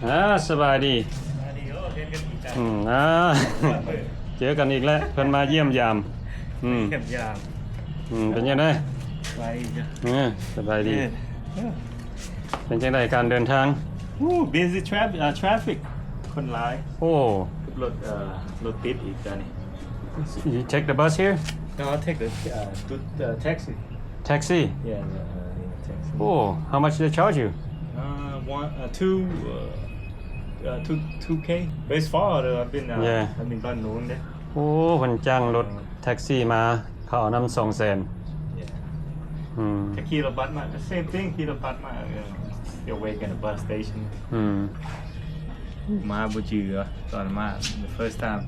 ອ່າ ສະບາຍດີ. ອືມ ອ່າ ເຈີກັນອີກແລ້ວ ເພິ່ນມາຢ້ຽມຢາມ. ອືມ ຢ້ຽມຢາມ. ອືມ ເປັນຈັ່ງໃດ? ສະບາຍດີ. ເອີ ສະບາຍດີ. ເອີ ເປັນຈັ່ງໃດການເດີນທາງ? ໂອ້ busy traffic ເອີ traffic ຄົນຫຼາຍ. ໂອ້ ລົດ ເອີ ລົດຕິດອີກຕອນນີ້. You take the bus here? No, I'll take the, uh, the, the taxi. Taxi? Yeah, yeah, uh, yeah, taxi. Oh, how much they charge you? Uh, one, uh, two, uh, uh, two, two K. But it's far though. I've been, uh, yeah. I've been ບ້ານໂນນເດ້. ໂອ້ ເພິ່ນຈ້າງລົດແທັກຊີມາ ເຂົາເອົານຳສອງແສນ. Yeah. ອືມ ກໍຂີ່ລົດບັສມາ the same thing ຂີ່ລົດບັສມາ. You're waiting at the bus station. ອືມ ມາບໍ່ຈື່ ຕອນມາ the first time.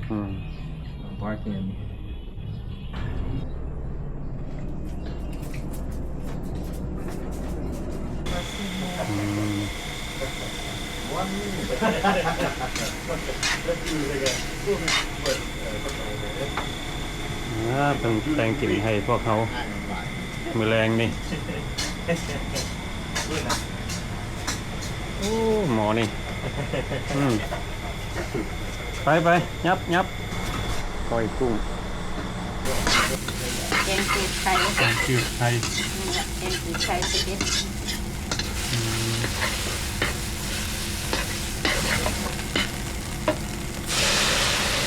ອືມ parking. ອືມ ອ່າ ເພິ່ນແຕ່ງກິນໃຫ້ພວກເຮົາມື້ແລງນີ້. ໂອ້ ໝໍນີ້. ອືມ ໄປໆ ຫຍັບໆ ກ້ອຍກຸ້ງ ແກງຈືດໄຂ່ ແກງຈືດໄຂ່ ນີ້ແຫຼະ ແກງຈືດໄຂ່ສະເດັດ. ອືມ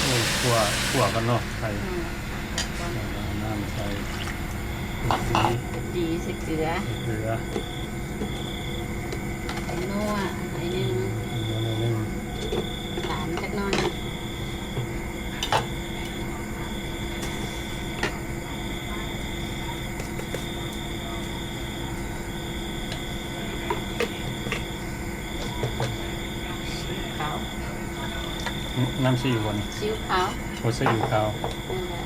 ໂອ້ ຂົ້ວ ຂົ້ວກ່ອນເນາະ ໄຂ່. ອືມ ເອົານ້ຳໃສ່ ເຜັດຈີ່ ເຜັດຈີ່ ໃສ່ເກືອ ໃສ່ເກືອ ໃສ່ນົວໜ້ອຍໜຶ່ງ ນົວໜ້ອຍໜຶ່ງ ຕາມຈັກໜ້ອຍ. ຊີອິ້ວຂາວ ນ- ນ້ຳຊີອິ້ວບໍ່ນີ້? ຊີອິ້ວຂາວ ໂອ້ ຊີອິ້ວຂາວ ນັ້ນແຫຼະ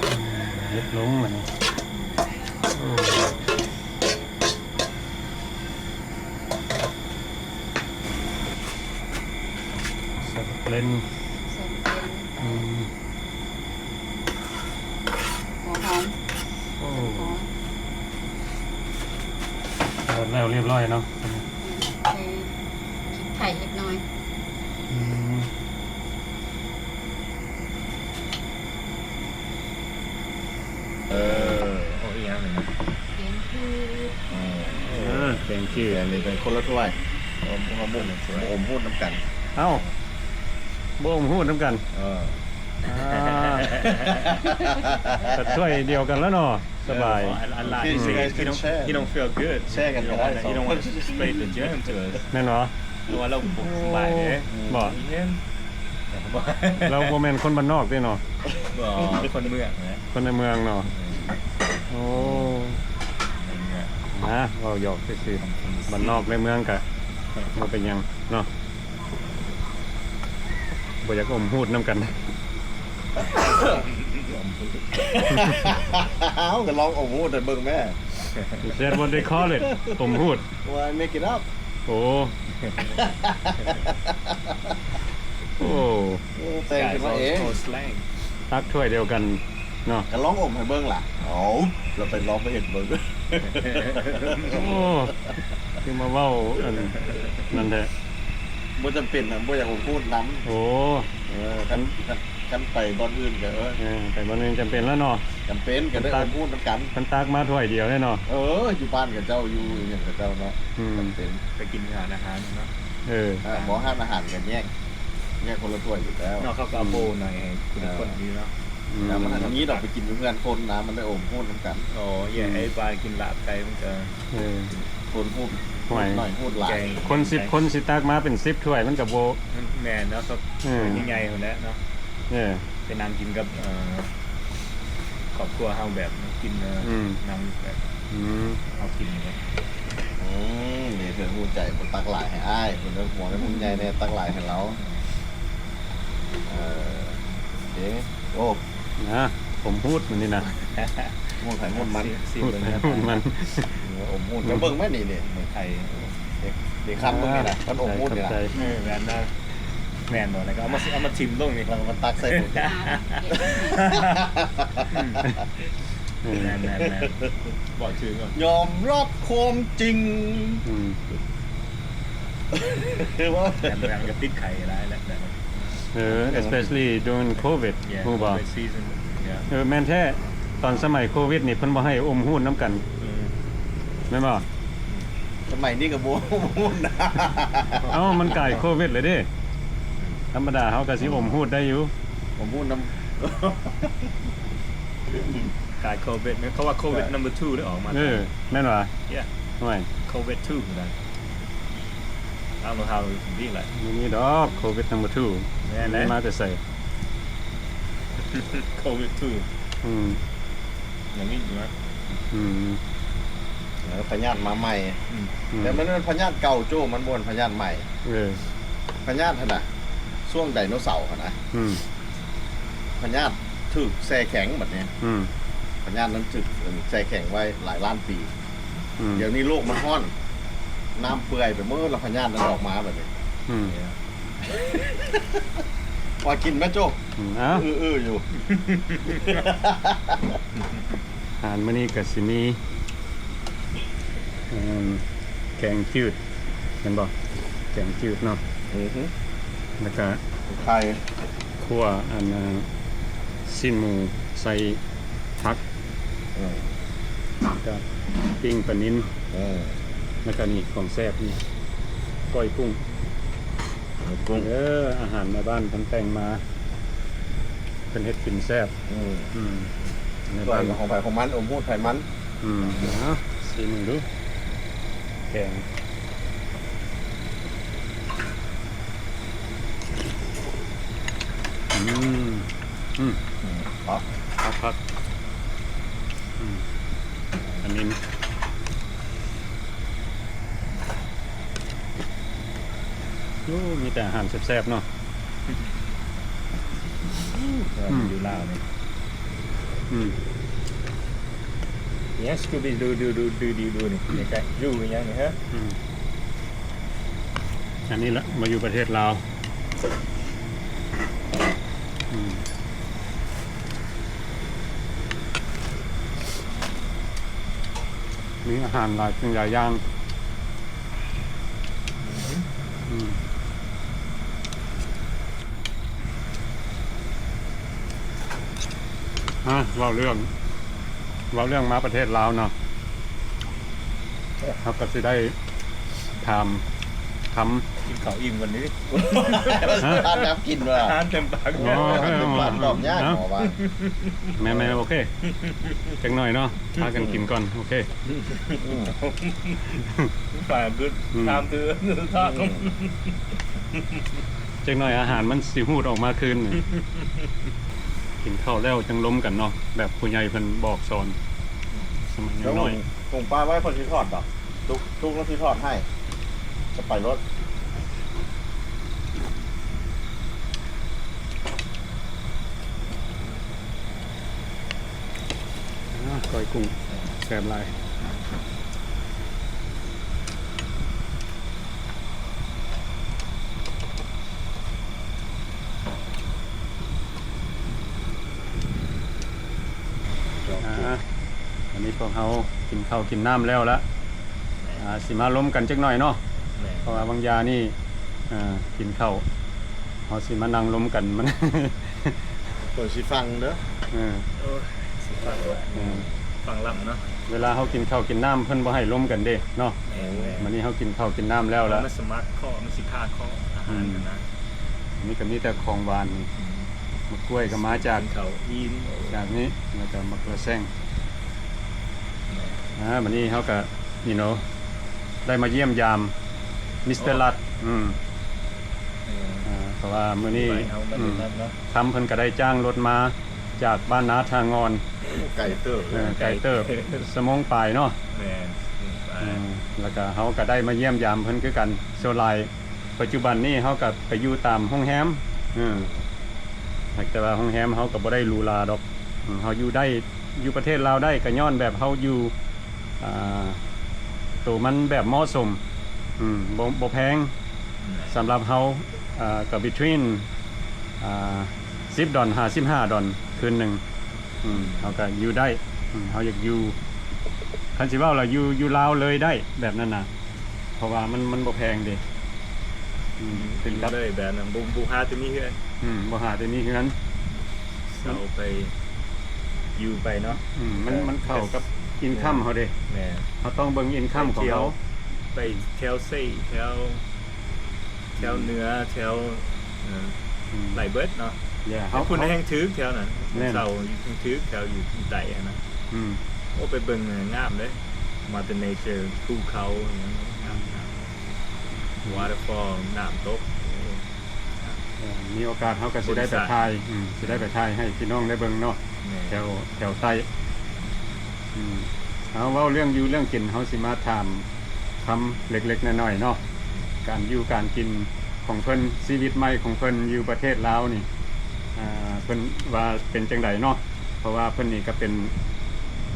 ອືມ ເຮັດລົງບັດນີ້. ໂອ້ ໃສ່ບັກເລັ່ນ ໃສ່ບັກເລັ່ນ ອືມ ຫົວຫອມ ໂອ້ ຫອມ ເອີ ແລ້ວລຽບຮ້ອຍເນາະ. ອືມ ໃສ່ພິກໄທເລັກນ້ອຍ. ອືມ ເອີ ເອົາອີ່ຫຍັງນີ້ນະ? ແກງຈືດ ເອີ ແກງຈືດ ອັນນີ້ເປັນຄົນລະຖ້ວຍ ເຮົາບໍ່ ບໍ່ ບໍ່ອົມຮູດນຳກັນ. ເອົ້າ ບໍ່ອົມຮູດນຳກັນ ເອີ ອ່າ ກໍຖ້ວຍດຽວກັນແລ້ວເນາະ ສະບາຍ. ເອີ ອັນ ອັນລາວ He don't feel good. ແຊກັນກໍໄດ້ He don't want to spread the germ to us. ແມ່ນບໍ່? ເພາະວ່າລາວບໍ່ສະບາຍເດ້. ບໍ່ ລາວບໍ່ແມ່ນຄົນບ້ານນອກເດ້ເນາະ. ບໍ່ ຄົນເມືອງນະ ຄົນໃນເມືອງເນາະ. ໂອ້ ໃນເມືອງ ນະ ເວົ້າຫຍອກຊື່ໆ ບ້ານນອກໃນເມືອງກະບໍ່ເປັນຫຍັງເນາະ. ບໍ່ຢາກອົມຮູດນຳກັນ. ເອົ້າ ກໍລອງອົມຮູດໃຫ້ເບິ່ງແມ້. Is that what they call it? ອົມຮູດ. Well, I make it up. ໂອ້ ໂອ້ ໂອ້ ແຕ່ງຂຶ້ນມາເອງ. ຕັກຖ້ວຍດຽວກັນເນາະ ກໍລອງອົມໃຫ້ເບິ່ງລະ. ເອົາ ລະໄປລອງໄປເຮັດເບິ່ງ. ໂອ້ ຄືມາເວົ້າອັນນັ້ນແທ້. ບໍ່ຈຳເປັນນະ ບໍ່ຢາກອົມຮູດນຳ. ໂອ້ ເອີ ຄັນ ຄັນ ຄັນໄປບ່ອນອື່ນກໍ ເອີ ເອີ ໄປບ່ອນອື່ນຈຳເປັນແລ້ວເນາະ. ຈຳເປັນ ກໍໄດ້ອົມຮູດນຳກັນ. ຄັນຕັກມາຖ້ວຍດຽວເດ້ເນາະ. ເອີ ຢູ່ບ້ານຂະເຈົ້າ ຢູ່ອີ່ຫຍັງຂະເຈົ້າເນາະ. ອືມ ຈຳເປັນ ໄປກິນຮ້ານອາຫານເນາະ. ເອີ ອ່າ ບໍ່ ຮ້ານອາຫານກໍແຍກ ແຍກຄົນລະຖ້ວຍຢູ່ແລ້ວເນາະ. ເຂົາກໍເອົາໂບໜ້ອຍໃຫ້ຜູ້ຄົນນີ້ເນາະ. ອືມ ແລ້ວມັນມີດອກໄປກິນຢູ່ເຮືອນຄົນນະ ມັນໄດ້ອົມຮູດນຳກັນ. ອໍ ແຍກ ອືມ ໄອ້ບ້ານກິນລາບໄກ່ມັນກໍ ເອີ ຄົນຮູດໜ້ອຍ ຮູດຫຼາຍ. ຄົນສິບຄົນຊິຕັກມາເປັນສິບຖ້ວຍ ມັນກໍບໍ່ ແມ່ນເນາະ. ເອີ ຖ້ວຍໃຫຍ່ໆພຸ້ນແຫຼະເນາະ. ເອີ ໄປນັ່ງກິນກັບ ເອີ ຄອບຄົວເຮົາແບບກິນ ເອີ ອືມ ນຳແບບ ອືມ ເຮົາກິນແບບ ອືມ ນີ້ເພິ່ນຮູ້ໃຈ ບໍ່ຕັກຫຼາຍໃຫ້ອ້າຍ ເພິ່ນເລີຍຫວງໃຫ້ຜູ້ໃຫຍ່ແດ່ ຕັກຫຼາຍໃຫ້ລາວ. ເອີ ເດ້ ໂອ້ ນະ ຜົມຮູດມັນນີ້ນະ ຮູດໃຜຮູດມັນ ຮູດໃຜຮູດມັນ. ເອີ ອົມຮູດ ໄປເບິ່ງແມ່ນີ້ ນີ້ເມືອງໄທ ເດັກ ເດັກຄຳເບິ່ງນີ້ນະ ເພິ່ນອົມຮູດນີ້ນະ. ເອີ ແມ່ນນະ ແມ່ນບໍ່? ແລ້ວກໍເອົາມາ ເອົາມາຖິ້ມລົງນີ້ ແລ້ວກໍມາຕັກໃສ່ ອ່າ ເກັບໄວ້ໃຫ້. ແມ່ນໆໆ ເວົ້າຖືກເນາະ ຍອມຮັບຄວາມຈິງ ອືມ ວ່າ ແມ່ນໆ ກໍຕິດໄຂ້ຫຼາຍແຫຼະ ເອີ especially during covid ຮູ້ບໍ່? covid season ເອີ ແມ່ນແທ້ ຕອນສະໄໝໂຄວິດນີ້ ເພິ່ນບໍ່ໃຫ້ອົມຮູດນຳກັນ ອືມ ແມ່ນບໍ່? ສະໄໝນີ້ກໍບໍ່ ບໍ່ ເອົ້າ ມັນກາຍໂຄວິດແລ້ວເດ້ ທຳມະດາເຮົາກໍຊິອົມຮູດໄດ້ຢູ່ ຜົມຮູ້ນຳ ກາຍໂຄວິດ ເຂົາວ່າໂຄວິດ number two ໄດ້ອອກມາ ເອີ ແມ່ນຫວາ? Yeah ໂອ້ຍ ໂຄວິດ two ນະ I don't know how it can be like ບໍ່ມີດອກ ໂຄວິດ number two ແມ່ນແຫຼະ ມາແຕ່ໃສ? ໂຄວິດ two ອືມ ຍັງມີຢູ່ນະ ອືມ ເອີ ພະຍາດມາໃໝ່ ອືມ ແຕ່ມັນເປັນພະຍາດເກົ່າໂຈ້ ມັນບໍ່ແມ່ນພະຍາດໃໝ່ ເອີ ພະຍາດຫັ້ນນະ ຊ່ວງໄດໂນເສົາຫັ້ນນະ ອືມ ພະຍາດຖືກແຊ່ແຂງບັດນີ້ ອືມ ພະຍາດນັ້ນຖືກແຊ່ແຂງໄວ້ຫຼາຍລ້ານປີ ອືມ ດຽວນີ້ໂລກມັນຮ້ອນ ນ້ຳເປື່ອຍໄປໝົດ ແລ້ວພະຍາດນັ້ນອອກມາບັດນີ້ ອືມ ວ່າກິນແມໂຈ້ ອືມ ເອົ້າ ເອີໆຢູ່ ອາຫານມື້ນີ້ກໍຊິມີ ເອີ່ມ ແກງຈືດ ແມ່ນບໍ່? ແກງຈືດເນາະ ອືຮຶ ແລ້ວກະໄຂ່ ຂົ້ວອັນ ຊີ້ນໝູໃສ່ຜັກ ເອີ ແລ້ວກະປີ້ງປານິນ ເອີ ແລ້ວກະນີ້ຂອງແຊບນີ້ ກ້ອຍກຸ້ງ ກ້ອຍກຸ້ງ ເອີ ອາຫານແມ່ບ້ານເພິ່ນແຕ່ງມາ ເພິ່ນເຮັດກິນແຊບ ອືມ ອືມ ແມ່ບ້ານ ຂອງໃຜຂອງມັນ ອົມຮູດໃຜມັນ ອືມ ເອົາ ຊີມເບິ່ງດູ ແກງ ອືມ ອືມ ອືມ ຄັກ ຄັກ ອືມ ອັນນີ້ ໂອ້ ມີແຕ່ອາຫານແຊບໆເນາະ ອືມ ຢູ່ລາວນີ້ ອືມ Yes Scooby Doo Doo Doo Doo Doo Doo ນີ້ ໃກ້ໆ ຢູ່ອີ່ຫຍັງນີ້ຮະ ອືມ ອັນນີ້ລະ ມາຢູ່ປະເທດລາວ ອືມ ມີອາຫານຫຼາຍສິ່ງຫຼາຍຢ່າງ ອືມ ອາ ເວົ້າເລື່ອງ ເວົ້າເລື່ອງມາປະເທດລາວເນາະ ເຮົາກໍຊິໄດ້ຖາມຄຳ ກິນເຂົ້າອີ່ມກ່ອນນີ້ ຮະ? ອາຫານນຳກິນວ່າ ອາຫານເຕັມປາກ ອໍ ເຕັມປາກຕອບຍາກ ເນາະ ເພາະວ່າ ແມ່ນໆ ໂອເຄ ຈັກໜ້ອຍເນາະ ພາກັນກິນກ່ອນ ໂອເຄ ອືມ ປາກກຶດ ອືມ ຕາມເທື່ອ ອືມ ຈັກໜ້ອຍອາຫານມັນຊິຫູດອອກມາຄືນ ກິນເຂົ້າແລ້ວຈັ່ງລົມກັນເນາະ ແບບຜູ້ໃຫຍ່ເພິ່ນບອກສອນ ສະໄໝຍັງນ້ອຍ ແລ້ວ ປຸງປາໄວ້ ເພິ່ນຊິທອດດອກ ທຸກ ທຸກລະຊິທອດໃຫ້ ຈະໄປລົດ ອາ ກ້ອຍກຸ້ງແຊບຫຼາຍ. ອາ ອັນນີ້ພວກເຮົາກິນເຂົ້າກິນນ້ຳແລ້ວລະ ອາ ຊິມາລົມກັນຈັກໜ້ອຍເນາະ ແມ່ນ ເພາະວ່າບາງຢ່ານີ້ ອາ ກິນເຂົ້າ ເຮົາຊິມານັ່ງລົມກັນ ມັນ ເພິ່ນຊິຟັງເດີ ເອີ ໂອ້ຍ ຊິຟັງວ່າ ເອີ ຟັງລຳເນາະ ເວລາເຮົາກິນເຂົ້າກິນນ້ຳ ເພິ່ນບໍ່ໃຫ້ລົມກັນເດ້ເນາະ ແມ່ນໆ ບັດນີ້ເຮົາກິນເຂົ້າກິນນ້ຳແລ້ວລະ ມັນສະໝັກຄໍ້ ມັນຊິຄາຄໍ້ ອາຫານ ອືມ ຫັ້ນນະ ອັນນີ້ກໍມີແຕ່ຂອງຫວານນີ້ ອືມ ໝາກກ້ວຍກໍມາຈາກ ກິນເຂົ້າອີ່ມ ຈາກນີ້ ແລ້ວກໍໝາກລະແຊງ ແມ່ນ ອາ ບັດນີ້ເຮົາກໍ you know ໄດ້ມາຢ້ຽມຢາມມິສເຕີລັດ ໂອ້ ອືມ ເອີ ອາ ເພາະວ່າມື້ນີ້ ອືມ ຄຳເພິ່ນກໍໄດ້ຈ້າງລົດມາຈາກບ້ານນາທ່າງ່ອນ ໄກເຕີບ ເອີ ໄກເຕີບ ຊົ່ວໂມງປາຍເນາະ ແມ່ນ ຊົ່ວໂມງປາຍ ອືມ ແລ້ວກໍເຮົາກໍໄດ້ມາຢ້ຽມຢາມເພິ່ນຄືກັນ ສ່ວນຫຼາຍ ປັດຈຸບັນນີ້ເຮົາກໍໄປຢູ່ຕາມໂຮງແຮມ ເອີ ແຕ່ວ່າໂຮງແຮມເຮົາກໍບໍ່ໄດ້ຫຼູຫຼາດອກ ເຮົາຢູ່ໄດ້ ຢູ່ປະເທດລາວໄດ້ ກໍຍ້ອນແບບເຮົາຢູ່ ອາ ໂຕມັນແບບເໝາະສົມ ອືມ ບໍ່ ບໍ່ແພງ ສຳລັບເຮົາ ອາ ກໍ between ອາ ສິບດອນ ຫາ ສິບຫ້າດອນ ຄືນໜຶ່ງ ອືມ ເຮົາກໍຢູ່ໄດ້ ອືມ ເຮົາຢາກຢູ່ ຄັນຊິເວົ້າລະຢູ່ ຢູ່ລາວເລີຍໄດ້ ແບບນັ້ນນະ ເພາະວ່າມັນ ມັນບໍ່ແພງເດ້. ອືມ ເປັນກັບ ຢູ່ເລີຍແບບນັ້ນ ບໍ່ ບໍ່ຫາແຕ່ມີເຮືອນ. ອືມ ບໍ່ຫາແຕ່ມີເຮືອນ ເຊົ່າໄປຢູ່ໄປເນາະ. ອືມ ມັນ ມັນເຂົ້າກັບອິນຄັມເຮົາເດ້. ແມ່ນ ເຮົາຕ້ອງເບິ່ງອິນຄັມຂອງເຮົາ. ໄປທ່ຽວເຊ ແຖວ ແຖວເໜືອ ແຖວ ເອີ ອືມ ໄດ້ເບິດເນາະ. ເຮົາ ແຖວພຸ້ນແຮ່ງຖືກ ແຖວນັ້ນ ແມ່ນ ເຊົ່າແຮ່ງຖືກ ແຖວຢູ່ໃຕ້ຫັ້ນນະ. ອືມ ໂອ້ ໄປເບິ່ງງາມເດ້ Mother Nature ພູເຂົາຫຍັງງາມໆ waterfall ນ້ຳຕົກ. ເອີ ມີໂອກາດເຮົາກໍຊິໄດ້ໄປຖ່າຍ ອືມ ຊິໄດ້ໄປຖ່າຍໃຫ້ພີ່ນ້ອງໄດ້ເບິ່ງເນາະ. ແມ່ນ ແຖວ ແຖວໃຕ້. ອືມ ເຮົາເວົ້າເລື່ອງຢູ່ເລື່ອງກິນ ເຮົາຊິມາຖາມຄຳເລັກໆນ້ອຍໆເນາະ ການຢູ່ການກິນຂອງເພິ່ນ ຊີວິດໃໝ່ຂອງເພິ່ນຢູ່ປະເທດລາວນີ້ ອ່າ ເພິ່ນວ່າເປັນຈັ່ງໃດເນາະ. ເພາະວ່າເພິ່ນນີ້ກໍເປັນ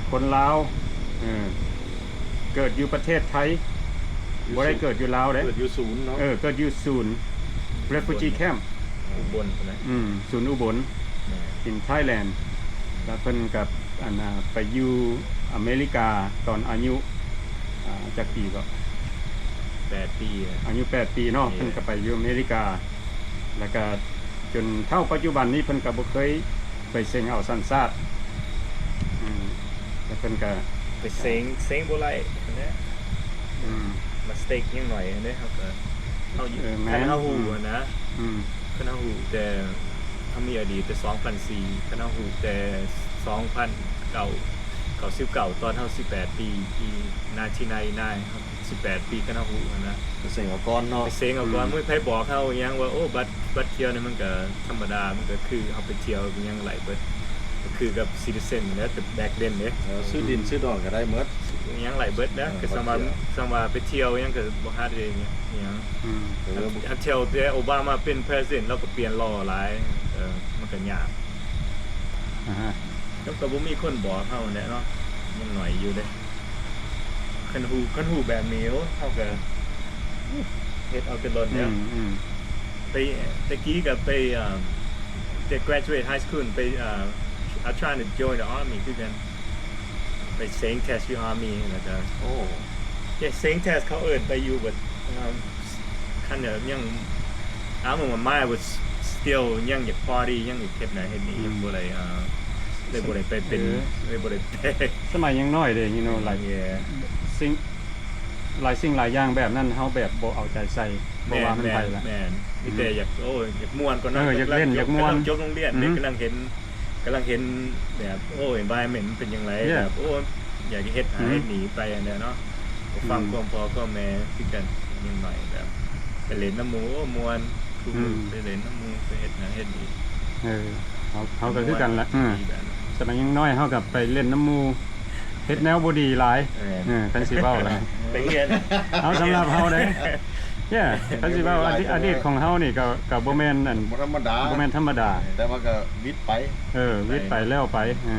ຄົນລາວ ເອີ ເກີດຢູ່ປະເທດໄທ ບໍ່ໄດ້ເກີດຢູ່ລາວເດ້ ເກີດຢູ່ສູນເນາະ. ເອີ ເກີດຢູ່ສູນ refugee camp ອຸບົນພຸ້ນນະ. ອືມ ສູນອຸບົນ ແມ່ນ in Thailand. ແລ້ວເພິ່ນກໍ ອັນນ່າ ໄປຢູ່ອາເມລິກາຕອນອາຍຸ ອ່າ ຈັກປີກໍ ແປດປີ ອາຍຸແປດປີເນາະ. ເອີ ເພິ່ນກໍໄປຢູ່ອາເມລິກາ ແລ້ວກໍຈົນເທົ່າປັດຈຸບັນນີ້ ເພິ່ນກໍບໍ່ເຄີຍໄປເສັງເອົາສັນຊາດ. ອືມ ແລ້ວເພິ່ນກໍໄປເສັງ ເສັງບໍ່ໄດ້ຫັ້ນແຫຼະ. ອືມ mistake ຍັງໜ້ອຍເດ້ ເຮົາກໍ ເຮົາ ເອີ ແມ່ນ ຄັນເຮົາຮູ້ ອືມ ຫັ້ນນະ. ອືມ ຄັນເຮົາຮູ້ແຕ່ ເຮົາມີອະດີດແຕ່ສອງພັນສີ່ ຄັນເຮົາຮູ້ແຕ່ສອງພັນເກົ້າ ເກົ້າສິບເກົ້າ ຕອນເຮົາສິບແປດປີ ປີ nineteen ninety-nine ເຮົາສິບແປດປີ ຄັນເຮົາຮູ້ຫັ້ນນະ ໄປເສັງເອົາກ່ອນເນາະ. ໄປເສັງເອົາກ່ອນ ອືມ ບໍ່ມີໃຜບອກເຮົາຫຍັງວ່າ ໂອ້ ບັດ ບັດທ່ຽວນີ້ມັນກໍທຳມະດາ ມັນກໍຄືເຮົາໄປທ່ຽວຫຍັງໄຫຼເບິດ ກໍຄືກັບ citizen ແລ້ວ ແຕ່ back then ເດ້. ເອີ ຊື້ດິນ ອືມ ຊື້ດອນກໍໄດ້ໝົດ ຫຍັງໄຫຼເບິດນະ. ເອີ ກໍສ່ຳວ່າ ສ່ຳວ່າໄປທ່ຽວຫຍັງກໍບໍ່ຫາໄດ້ຫຍັງ. ອືມ ເອີ ຖ້າທ່ຽວແຕ່ໂອບາມາເປັນ president ລາວກໍປ່ຽນ law ຫຼາຍ ເອີ ມັນກໍຍາກ. ອາຮະ ແລ້ວກໍບໍ່ມີຄົນບອກເຮົາແຫຼະເນາະ ຍັງໜ້ອຍຢູ່ເດ້. ຄັນຮູ້ ຄັນຮູ້ແບບນີ້ ໂອ້ ເຮົາກໍເຮັດເອົາແຕ່ລົດແລ້ວ. ອືມ ອືມ ໄປ ແຕ່ກີ້ກໍໄປ ເອີ ແຕ່ graduate high school ໄປ ເອີ I trying to join the army ຄືກັນ ໄປເສັງ test ຢູ່ army ແລ້ວກໍ ໂອ້ ເສັງ test ເຂົາເອີ້ນໄປຢູ່ but ຄັນຍັງ I remember my mind was still ຍັງຢາກ party ຍັງຢາກເຮັດນັ້ນເຮັດນີ້ ອືມ ຍັງບໍ່ໄດ້ ເອີ ເລີຍບໍ່ໄດ້ໄປເປັນ ເອີ ເລີຍບໍ່ໄດ້ໄປ. ສະໄໝຍັງນ້ອຍເດ້ you know like yeah ສິ່ງ ຫຼາຍສິ່ງຫຼາຍຢ່າງແບບນັ້ນ ເຮົາແບບບໍ່ເອົາໃຈໃສ່ ບໍ່ວ່າແມ່ນໃຜລະ. ແມ່ນ ມີແຕ່ ອືມ ຢາກ ໂອ້ ຢາກມ່ວນກ່ອນເນາະ ເອີ ຢາກເຫຼັ້ນ ຢາກມ່ວນ ກຳລັງຈົບໂຮງຮຽນ ອືມ ກຳລັງເຫັນ ກຳລັງເຫັນແບບ ໂອ້ environment ມັນເປັນຈັ່ງໃດ yeah ແບບ ໂອ້ ຢາກເຮັດ ອືມ ຫາເຮັດໜີໄປຫັ້ນແຫຼະເນາະ. ອືມ ຟັງຄວາມພໍ່ຄວາມແມ່ຄືກັນ ຍັງໜ້ອຍແບບໄປຫຼິ້ນນຳໝູ່ ໂອ້ ມ່ວນ ທຸກມື້ ອືມ ໄປຫຼິ້ນນຳໝູ່ ໄປເຮັດນັ້ນເຮັດນີ້. ເອີ ເຮົາ ເຮົາກໍຄືກັນແຫຼະ ເອີ ແບບນັ້ນ ສະໄໝຍັງນ້ອຍເຮົາກໍໄປຫຼິ້ນນຳໝູ່ ເຮັດແນວບໍ່ດີຫຼາຍ. ແມ່ນ ເອີ ຄັນຊິເວົ້າລະ ໄປຮຽນ ເອົາ ສຳລັບເຮົາເດ້ yeah ຄັນຊິເວົ້າອະດີດຂອງເຮົານີ້ກໍ ກໍບໍ່ແມ່ນອັນ ບໍ່ທຳມະດາ ບໍ່ແມ່ນທຳມະດາ ແຕ່ວ່າກໍວິດໄປ ເອີ ວິດໄປແລ້ວໄປ. ເອີ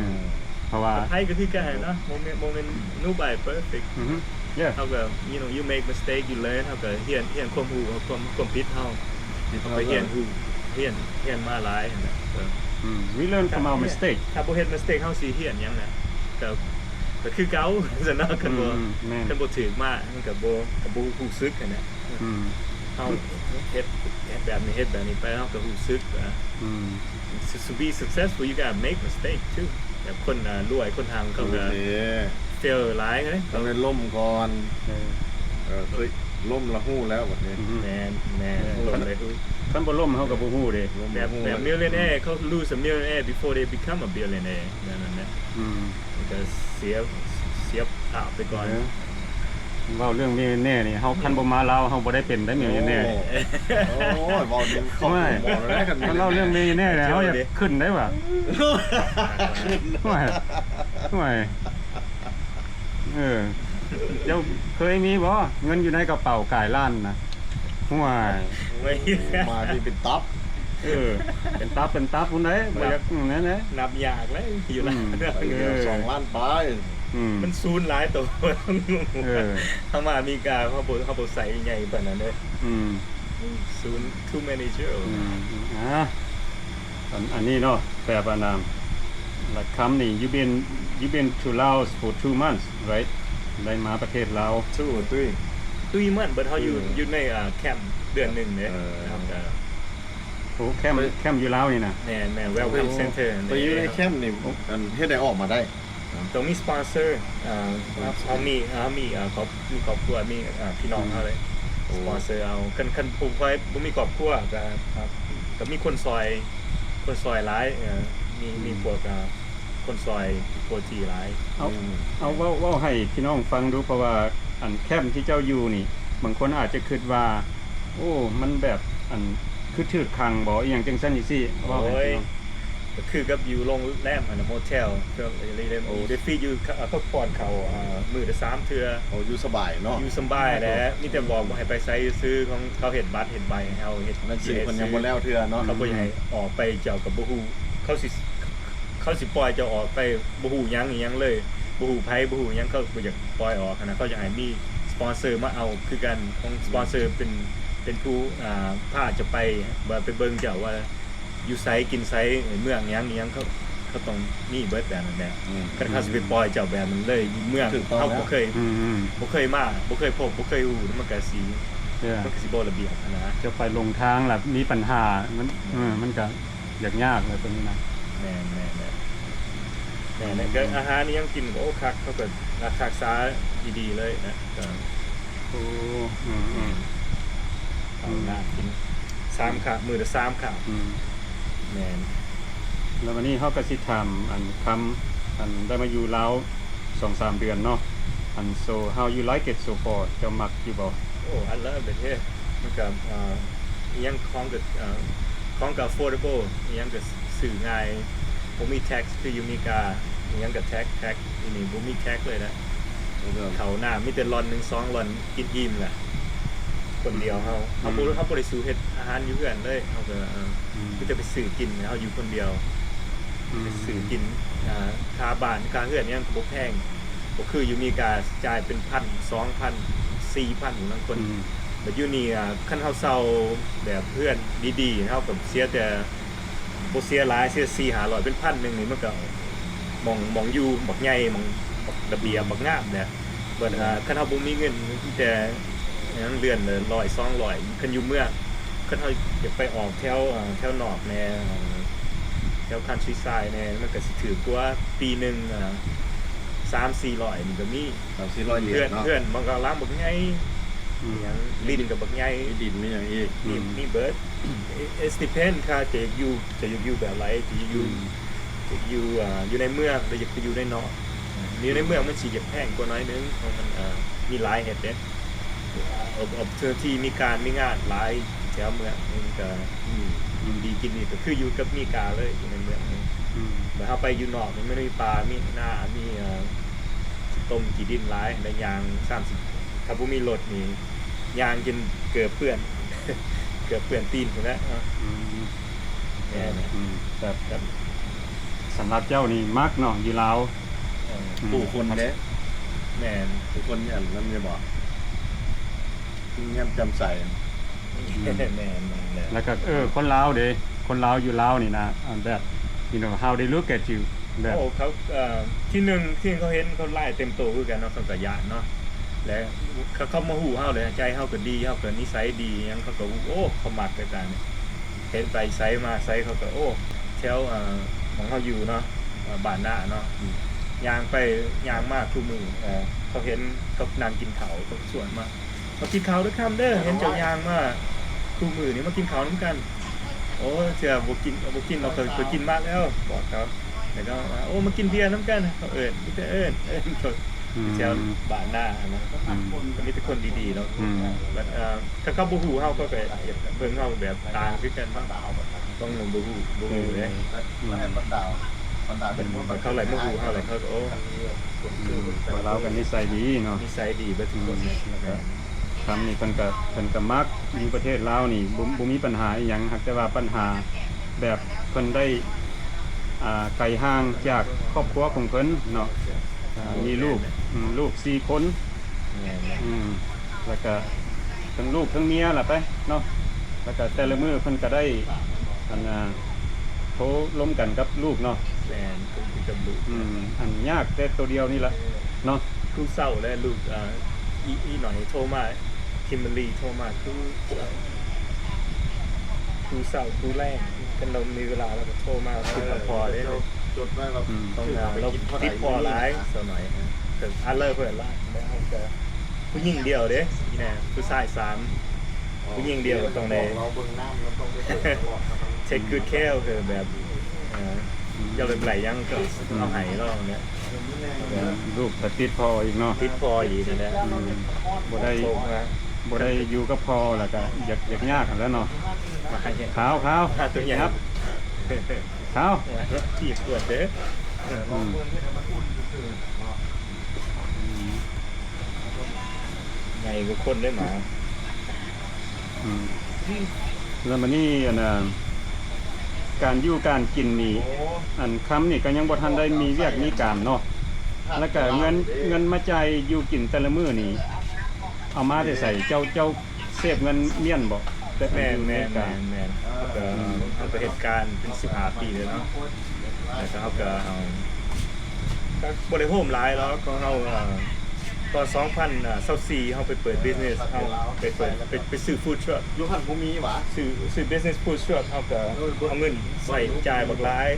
ເພາະວ່າໄທກໍຄືກັນເນາະ ບໍ່ແມ່ນ ບໍ່ແມ່ນ nobody perfect. ອືຮຶ yeah ເຮົາກໍ you know you make mistake you learn ເຮົາກໍຮຽນ ຮຽນຄວາມຮູ້ ຄວາມ ຄວາມຜິດເຮົາ ເຮົາໄປຮຽນຮູ້ ຮຽນ ຮຽນມາຫຼາຍຫັ້ນນະ. ອືມ we learn from our mistake ຖ້າບໍ່ເຮັດ mistake ເຮົາຊິຮຽນຫຍັງນະ ກໍ ກໍຄືເກົ່າຊັ້ນເນາະ. ຄັນບໍ່ ອືມ ແມ່ນ ຄັນບໍ່ຖືກມາ ມັນກໍບໍ່ ກໍບໍ່ຮູ້ສຶກຫັ້ນນະ. ອືມ ເຮົາເຮັດ ເຮັດແບບນີ້ ເຮັດແບບນີ້ໄປ ເຮົາກໍຮູ້ສຶກວ່າ ອືມ to be successful you gotta make mistake too. ແບບຄົນ ອ່າ ລວຍ ຄົນຮັ່ງເຂົາກໍ ໂອເຄ fail ຫຼາຍເລີຍ ຕ້ອງໄດ້ລົ້ມກ່ອນ. ເອີ ເອີ ເຄີຍລົ້ມແລ້ວຮູ້ແລ້ວບັດນີ້. ອືຮຶ ແມ່ນ ແມ່ນ ລົ້ມແລ້ວຮູ້ ຄັນບໍ່ລົ້ມເຮົາກໍບໍ່ຮູ້ເດ້. ແບບ ແບບ millionaire ເຂົາ lose a millionaire before they become a billionaire ແບບນັ້ນແຫຼະ. ອືມ ມັນກໍເສຍ ເສຍພາບໄປກ່ອນ. ເອີ ເວົ້າເລື່ອງ millionaire ນີ້ ເຮົາ ອືມ ຄັນບໍ່ມາລາວ ເຮົາບໍ່ໄດ້ເປັນໄດ້ millionaire. ໂອ້ຍ ໂອ້ຍ ເວົ້າເລື່ອງຄອບຄົວ ໂອ້ຍ ບໍ່ໄດ້ຄັນ ຄັນເວົ້າເລື່ອງ millionaire ນີ້ ເຮົາຢາກຂຶ້ນໄດ້ຫວາ? ໂອ້ຍ ໂອ້ຍ ໂອ້ຍ ເອີ ເຈົ້າເຄີຍມີບໍ່ ເງິນຢູ່ໃນກະເປົາກາຍລ້ານນະ? ໂອ້ຍ ໂອ້ຍ ມາທີ່ເປັນຕັບ. ເອີ ເປັນຕັບ ເປັນຕັບພຸ້ນເດ້. ບໍ່ຢາກນັ້ນເດ້ ນັບຍາກເລີຍ ຢູ່ລາວ ອືມ ໄປເດີ ເອີ ສອງລ້ານປາຍ. ອືມ ມັນສູນຫຼາຍໂຕ. ເອີ ເຮົາມາອາເມລິກາ ເຮົາບໍ່ ເຮົາບໍ່ໃສ່ໃຫຍ່ປານນັ້ນເດ້. ອືມ ສູນ too many zero. ອືມ ອ່າ ອັນ ອັນນີ້ເນາະ ແປປານາມ ລະຄຳນີ້ you been you been to Laos for two months, right? ໄດ້ມາປະເທດລາວ two or three, three months, but ເຮົາຢູ່ ເອີ ຢູ່ໃນ ອ່າ ແຄມເດືອນໜຶ່ງເດ້. ເອີ ແລ້ວກໍ ໂອ້ ແຄມ ໄປ ແຄມຢູ່ລາວນີ້ນະ? ແມ່ນໆ Welcome Center ໄປຢູ່ໃນແຄມນີ້ ອັນເຮັດໃດອອກມາໄດ້? ຕ້ອງມີສະປອນເຊີ ເອີ ເຮົາ ເຮົາມີ ເຮົາມີ ເອີ ຄອບ ມີຄອບຄົວ ມີ ເອີ ພີ່ນ້ອງເຮົາເລີຍ ອືມ ສະປອນເຊີເອົາ. ຄັນ ຄັນຜູ້ໃດບໍ່ມີຄອບຄົວກໍ ກໍມີຄົນຊ່ອຍ ຄົນຊ່ອຍຫຼາຍ ເອີ ມີ ອືມ ມີພວກ ເອີ ຄົນຊ່ອຍໂກຈີຫຼາຍ. ເອົາ ອືມ ເອົາ ເວົ້າ ເວົ້າໃຫ້ພີ່ນ້ອງຟັງດູ ເພາະວ່າ ອັນ ແຄມທີ່ເຈົ້າຢູ່ນີ້ ບາງຄົນອາດຈະຄິດວ່າ ໂອ້ ມັນແບບ ອັນ ຄືຖືກຂັງບໍ ອີ່ຫຍັງຈັ່ງຊັ້ນຈັ່ງຊີ້ ເວົ້າໃຫ້ພີ່ນ້ອງ. ໂອ້ຍ ກໍຄືກັບຢູ່ໂຮງແຮມຫັ້ນນະ ໂມເທວ ໂອ້ ເດຟີດຢູ່ ເອີ ພັກຜ່ອນເຂົາ ເອີ ມື້ລະສາມເທື່ອ. ໂອ້ ຢູ່ສະບາຍເນາະ ຢູ່ສະບາຍແຫຼະ ມີແຕ່ບອກບໍ່ໃຫ້ໄປໃສຊື່ໆ ຂອງເຂົາເຮັດບັດເຮັດໃບໃຫ້ເຮົາເຮັດ ໜັງສືເພິ່ນຍັງບໍ່ແລ້ວເທື່ອເນາະ ອືມ ເຂົາບໍ່ຢາກໃຫ້ອອກໄປ ເຈົ້າກໍບໍ່ຮູ້ ເຂົາຊິ ເຂົາຊິປ່ອຍເຈົ້າອອກໄປ ບໍ່ຮູ້ຫຍັງອີ່ຫຍັງເລີຍ ບໍ່ຮູ້ໃຜ ບໍ່ຮູ້ຫຍັງ ເຂົາບໍ່ຢາກປ່ອຍອອກຫັ້ນນະ. ເຂົາຢາກໃຫ້ມີສະປອນເຊີມາເອົາຄືກັນ ຂອງສະປອນເຊີເປັນ ເປັນຜູ້ ອ່າ ພາເຈົ້າໄປ ວ່າໄປເບິ່ງເຈົ້າວ່າຢູ່ໃສ ກິນໃສ ເມືອງຫຍັງອີ່ຫຍັງ ເຂົາ ເຂົາຕ້ອງມີເບິດແບບນັ້ນແຫຼະ. ອືມ ຄັນເຂົາຊິໄປປ່ອຍເຈົ້າແບບນັ້ນເລີຍ ຢູ່ເມືອງ ຖືກຕ້ອງ ເຮົາບໍ່ເຄີຍ ອືມ ບໍ່ເຄີຍມາ ບໍ່ເຄີຍພົບ ບໍ່ເຄີຍຮູ້ ມັນກະຊິ ເອີ ມັນກະຊິບໍ່ລະບຽບຫັ້ນນະ. ເຈົ້າໄປຫຼົງທາງລະມີບັນຫາ ມັນ ເອີ ມັນກະ ຢາກຍາກແຫຼະຕົວນີ້ນະ. ແມ່ນໆແຫຼະ ແມ່ນແຫຼະ ອືມ ກໍອາຫານອີ່ຫຍັງກິນກໍ ໂອ້ ຄັກ ເຂົາກໍຮັກ ຮັກສາດີໆເລີຍນະ ກໍ ໂອ້ ອືມໆ ເອົາ ອືມ ນະ ກິນສາມຄາບ ມື້ລະສາມຄາບ ອືມ ແມ່ນ. ແລ້ວບັດນີ້ເຮົາກໍຊິຖາມ ອັນ ຄຳ ອັນ ໄດ້ມາຢູ່ລາວ ສອງສາມເດືອນເນາະ ອັນ so how you like it so far ເຈົ້າມັກຢູ່ບໍ່? Oh, I love it here. ມັນກໍ ເອີ ອີ່ຫຍັງຂອງກໍ ເອີ ຂອງກໍ affordable ອີ່ຫຍັງກໍຊື້ງ່າຍ ບໍ່ມີ tax ຄືຢູ່ອາເມລິກາ ອີ່ຫຍັງກໍ tax tax ຢູ່ນີ້ບໍ່ມີ tax ເລີຍນະ. ແລ້ວກໍເຂົ້ານ້ຳມີແຕ່ລອນໜຶ່ງສອງລອນ ກິນອີ່ມລະ ຄົນດຽວເຮົາ ອືມ ເຮົາບໍ່ ອືມ ເຮົາບໍ່ໄດ້ສູ້ເຮັດອາຫານຢູ່ເຮືອນເລີຍ ເຮົາກໍ ເອີ ອືມ ມີແຕ່ໄປຊື້ກິນ ເຮົາຢູ່ຄົນດຽວ ອືມ ໄປຊື້ກິນ ອ່າ ຄ່າບ້ານຄ່າເຮືອນຫຍັງກໍບໍ່ແພງ ບໍ່ຄືຢູ່ອາເມລິກາ ຈ່າຍເປັນພັນ ສອງພັນ ສີ່ພັນ ບາງຄົນ ອືມ ແບບຢູ່ນີ້ ອ່າ ຄັນເຮົາເຊົ່າແບບເຮືອນດີໆ ເຮົາກໍເສຍແຕ່ ບໍ່ເສຍຫຼາຍ ເສຍສີ່ຫ້າຮ້ອຍ ເປັນພັນໜຶ່ງນີ້ ມັນກໍໝ່ອງ ໝ່ອງຢູ່ບັກໃຫຍ່ ໝ່ອງບັກລະບຽບ ອືມ ບັກງາມແຫຼະ. ບັດ ອືມ ອ່າ ຄັນເຮົາບໍ່ມີເງິນ ມີແຕ່ຫຍັງເດືອນລະຮ້ອຍສອງຮ້ອຍ ຄັນຢູ່ເມືອງ ຄັນເຮົາຢາກໄປອອກແຖວ ອ່າ ແຖວນອກແດ່ ແຖວ countryside ແດ່ ມັນກໍຊິຖືກກວ່າ ປີໜຶ່ງ ອ່າ ສາມສີ່ຮ້ອຍນີ້ກໍມີ ສາມສີ່ຮ້ອຍຫຼຽນເນາະ ເຮືອນ ເຮືອນມັນກໍຫຼັງບັກໃຫຍ່ ອືມ ຫຍັງ ດິນກໍບັກໃຫຍ່ ມີດິນມີຫຍັງອີກ ມີ ອືມ ມີເບິດ. It depend ຖ້າຈະຢູ່ ຈະຢູ່ແບບໃດ ຈະຢູ່ ອືມ ຈະຢູ່ ອ່າ ຢູ່ໃນເມືອງ ຫຼື ຢາກໄປຢູ່ໃນນອກ ຢູ່ໃນເມືອງມັນຊິຢາກແພງກວ່າໜ້ອຍໜຶ່ງ ເພາະມັນ ເອີ ມີຫຼາຍເຮັດເດ້ opportunity ມີການມີງານຫຼາຍແຖວເມືອງ ມັນກໍ ອືມ ຢູ່ດີກິນດີ ກໍຄືຢູ່ກັບອາເມລິກາເລີຍ ຢູ່ໃນເມືອງນີ້ ອືມ ແລ້ວເຮົາໄປຢູ່ນອກນີ້ ມັນມີປ່າ ມີນາ ມີ ເອີ ຂີ້ຕົມຂີ້ດິນຫຼາຍ ແລ້ວຍ່າງສາມສິບ ຖ້າບໍ່ມີລົດນີ້ ຍ່າງຈົນເກີບເປື້ອນ ເກືອບເປື້ອນຕີນພຸ້ນແຫຼະເນາະ ອືມ ແມ່ນ ອືມ ແບບ ແບບ ສຳລັບເຈົ້ານີ້ມັກເນາະ ຢູ່ລາວ ເອີ ອືມ ຜູ້ຄົນເດ້ ແມ່ນ ຜູ້ຄົນອັນນັ້ນແມ່ນບໍ່ ຍິ້ມແຍ້ມແຈ່ມໃສ ອືມ ແມ່ນໆ ແລ້ວກໍ ເອີ ຄົນລາວເດ້ ຄົນລາວຢູ່ລາວນີ້ນະ ອັນແບບ you know how they look at you ແບບ ໂອ້ ເຂົາ ເອີ ທີໜຶ່ງ ທີ່ເຂົາເຫັນ ເຂົາລາຍເຕັມໂຕຄືກັນເນາະ ເຂົາກໍຢ້ານເນາະ ແລະ ເຂົາ ເຂົາມາຮູ້ເຮົາເລີຍ ໃຈເຮົາກໍດີ ເຮົາກໍນິໄສດີຫຍັງ ເຂົາກໍຮູ້ ໂອ້ ເຂົາມັກແຕ່ຕ່າງ ເຫັນໄປໃສມາໃສ ເຂົາກໍ ໂອ້ ແຖວ ເອີ ໝ່ອງເຮົາຢູ່ເນາະ ເອີ ບ້ານນາເນາະ ອືມ ຍ່າງໄປຍ່າງມາຄູ່ມື້ ເອີ ເຂົາເຫັນ ເຂົານັ່ງກິນເຂົ້າ ເຂົາກໍຊວນມາ ມາກິນເຂົ້າເດີຄຳເດີ ເຫັນເຈົ້າຍ່າງມາຄູ່ມື້ນີ້ ມາກິນເຂົ້ານຳກັນ ໂອ້ ເທື່ອບໍ່ກິນ ບໍ່ກິນເນາະ ຂ້ອຍ ຂ້ອຍກິນມາແລ້ວ ບອກເຂົາ ແລ້ວກໍວ່າ ໂອ້ ມາກິນເບຍນຳກັນ ເຂົາເອີ້ນ ມີແຕ່ເອີ້ນ ເອີ້ນເຂົາ ອືມ ແຖວບ້ານນາຫັ້ນນະ ອືມ ກໍມີແຕ່ຄົນດີໆເນາະ ອືມ ບັດ ເອີ ຖ້າເຂົາບໍ່ຮູ້ເຮົາ ເຂົາກໍຢາກເບິ່ງເຮົາແບບຕ່າງຄືກັນເນາະ ຕ້ອງບໍ່ຮູ້ ບໍ່ຮູ້ເດ້ ອືມ ເຂົາໄຫຼມາຮູ້ເຮົາແລ້ວ ເຂົາກໍ ໂອ້ ອືມ ຄົນລາວກໍນິໄສດີເນາະ ນິໄສດີເບິດທຸກຄົນ ອືມ ແລ້ວກໍ ຄຳນີ້ເພິ່ນກໍ ເພິ່ນກໍມັກ ຢູ່ປະເທດລາວນີ້ ບໍ່ ບໍ່ມີບັນຫາອີ່ຫຍັງ ຫາກແຕ່ວ່າບັນຫາແບບເພິ່ນໄດ້ ອ່າ ໄກຫ່າງຈາກຄອບຄົວຂອງເພິ່ນເນາະ ອ່າ ມີລູກ ອືມ ລູກສີ່ຄົນ ແມ່ນ ອືມ ແລ້ວກໍທັງລູກທັງເມຍລະໄປເນາະ ແລ້ວກໍແຕ່ລະມື້ເພິ່ນກໍໄດ້ ອັນ ໂທລົມກັນກັບລູກເນາະ ແມ່ນ ຄືກັບລູກ ອືມ ອັນຍາກແຕ່ໂຕດຽວນີ້ລະເນາະ. ຄືເຊົ້າແລ້ວລູກ ເອີ ອີ ອີນ້ອຍໂທມາ ຄິມເບີລີໂທມາ ຄື ຄືເຊົ້າຄືແລງ ຄັນລາວມີເວລາລາວກໍໂທມາ ເອີ ຄືກັບພໍ່ເດ້. ຈົດໄວ້ວ່າ ອືມ ຕ້ອງ ເອີ ລາວຕິດພໍ່ຫຼາຍ ສາວນ້ອຍ ເອີ ອາເລີເພິ່ນຫຼາຍ ແລ້ວເຮົາກໍ ຜູ້ຍິງດຽວເດ້ ອີ່ແມ່ ຜູ້ຊາຍສາມ ຜູ້ຍິງດຽວກໍຕ້ອງໄດ້ ເຮົາເບິ່ງນຳ ເຮົາຕ້ອງໄດ້ເບິ່ງຕະຫຼອດ ເທກກູດແຄ ຄືແບບ ເອີ ຢາກໄດ້ຫຍັງກໍເອົາໃຫ້ລາວແຫຼະ. ອືມ ລູກກໍຕິດພໍ່ອີກເນາະ ຕິດພໍ່ອີກຫັ້ນແຫຼະ. ອືມ ບໍ່ໄດ້ ບໍ່ໄດ້ຢູ່ກັບພໍ່ແລ້ວກໍຢາກ ຢາກຍາກຫັ້ນແຫຼະເນາະ. ຂາວ ຂາວ ຕົວໃຫຍ່ ຂາວ ຕີບກວດເດີ. ອືມ ອືມ ໃຫຍ່ກວ່າຄົນເດ້ໝາ. ອືມ ແລ້ວບັດນີ້ ອັນນ່າ ການຢູ່ການກິນນີ້ ອັນຄຳນີ້ກໍຍັງບໍ່ທັນໄດ້ມີວຽກມີການເນາະ ແລ້ວກໍເງິນ ເງິນມາຈ່າຍຢູ່ກິນແຕ່ລະມື້ນີ້ ເອົາມາແຕ່ໃສ? ເຈົ້າ ເຈົ້າເຊບເງິນມ້ຽນບໍ່? ແຕ່ອັນຢູ່ອາເມລິກາ ແມ່ນໆໆ ເຮົາກໍ ອືມ ເຮົາກໍເຮັດການເປັນສິບຫ້າປີແລ້ວເນາະ ແລ້ວກໍເຮົາກໍເອົາ ກໍບໍ່ໄດ້ໂຮມຫຼາຍດອກຂອງເຮົາ. ເອີ ຕອນສອງພັນຊາວສີ່ ເຮົາໄປເປີດບິສເນສ ເຮົາໄປເປີດ ໄປ ໄປຊື້ຟູດທຣັກ ຢູ່ຫັ້ນບໍ່ມີຫວາ? ຊື້ ຊື້ບິສເນສຟູດທຣັກ ເຮົາກໍ ເອີ ເອົາເງິນໃຊ້ຈ່າຍບັກຫຼາຍ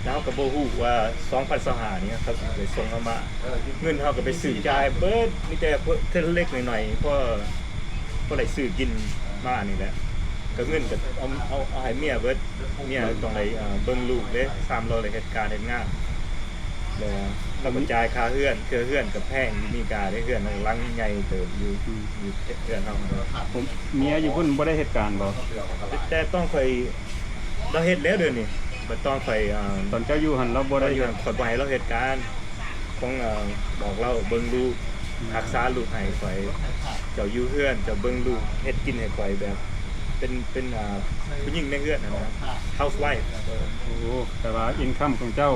ແລ້ວເຮົາກໍບໍ່ຮູ້ວ່າສອງພັນຊາວຫ້ານີ້ເຂົາຊິໄປສົ່ງເຮົາມາ ເອີ ເງິນເຮົາກໍໄປຊື້ຈ່າຍເບິດ ມີແຕ່ເລັກໆນ້ອຍໆ ພໍ ພໍໄດ້ຊື້ກິນມານີ້ແຫຼະ ກໍເງິນກໍເອົາ ເອົາ ເອົາໃຫ້ເມຍເບິດ. ເມຍຕ້ອງໄດ້ ເອີ ເບິ່ງລູກເດ້ ສາມລາວໄດ້ເຮັດການເຮັດງານ ແລ້ວລາວກໍຈ່າຍຄ່າເຮືອນ ເຄືອເຮືອນກໍແພງຢູ່ອາເມລິກາເດ້ ເຮືອນຫຼັງໃຫຍ່ເຕີບຢູ່ ອືມ ຢູ່ເຮືອນເຮົາ. ເມຍຢູ່ພຸ້ນບໍ່ໄດ້ເຮັດການບໍ່? ແຕ່ຕອນຂ້ອຍ ລາວເຮັດແລ້ວດຽວນີ້ ບັດຕອນຂ້ອຍ ເອີ ຕອນເຈົ້າຢູ່ຫັ້ນລາວບໍ່ໄດ້ເຮັດ ຂ້ອຍບໍ່ໃຫ້ລາວເຮັດການ ຂອງ ເອີ ບອກລາວເບິ່ງລູກ ອືມ ຮັກສາລູກໃຫ້ຂ້ອຍ ເຈົ້າຢູ່ເຮືອນ ເຈົ້າເບິ່ງລູກ ເຮັດກິນໃຫ້ຂ້ອຍ ແບບເປັນ ເປັນ ເອີ ຜູ້ຍິງໃນເຮືອນຫັ້ນນະ ເຮົາສ໌ໄວຟ໌. ໂອ້ ແຕ່ວ່າອິນຄັມຂອງເຈົ້າ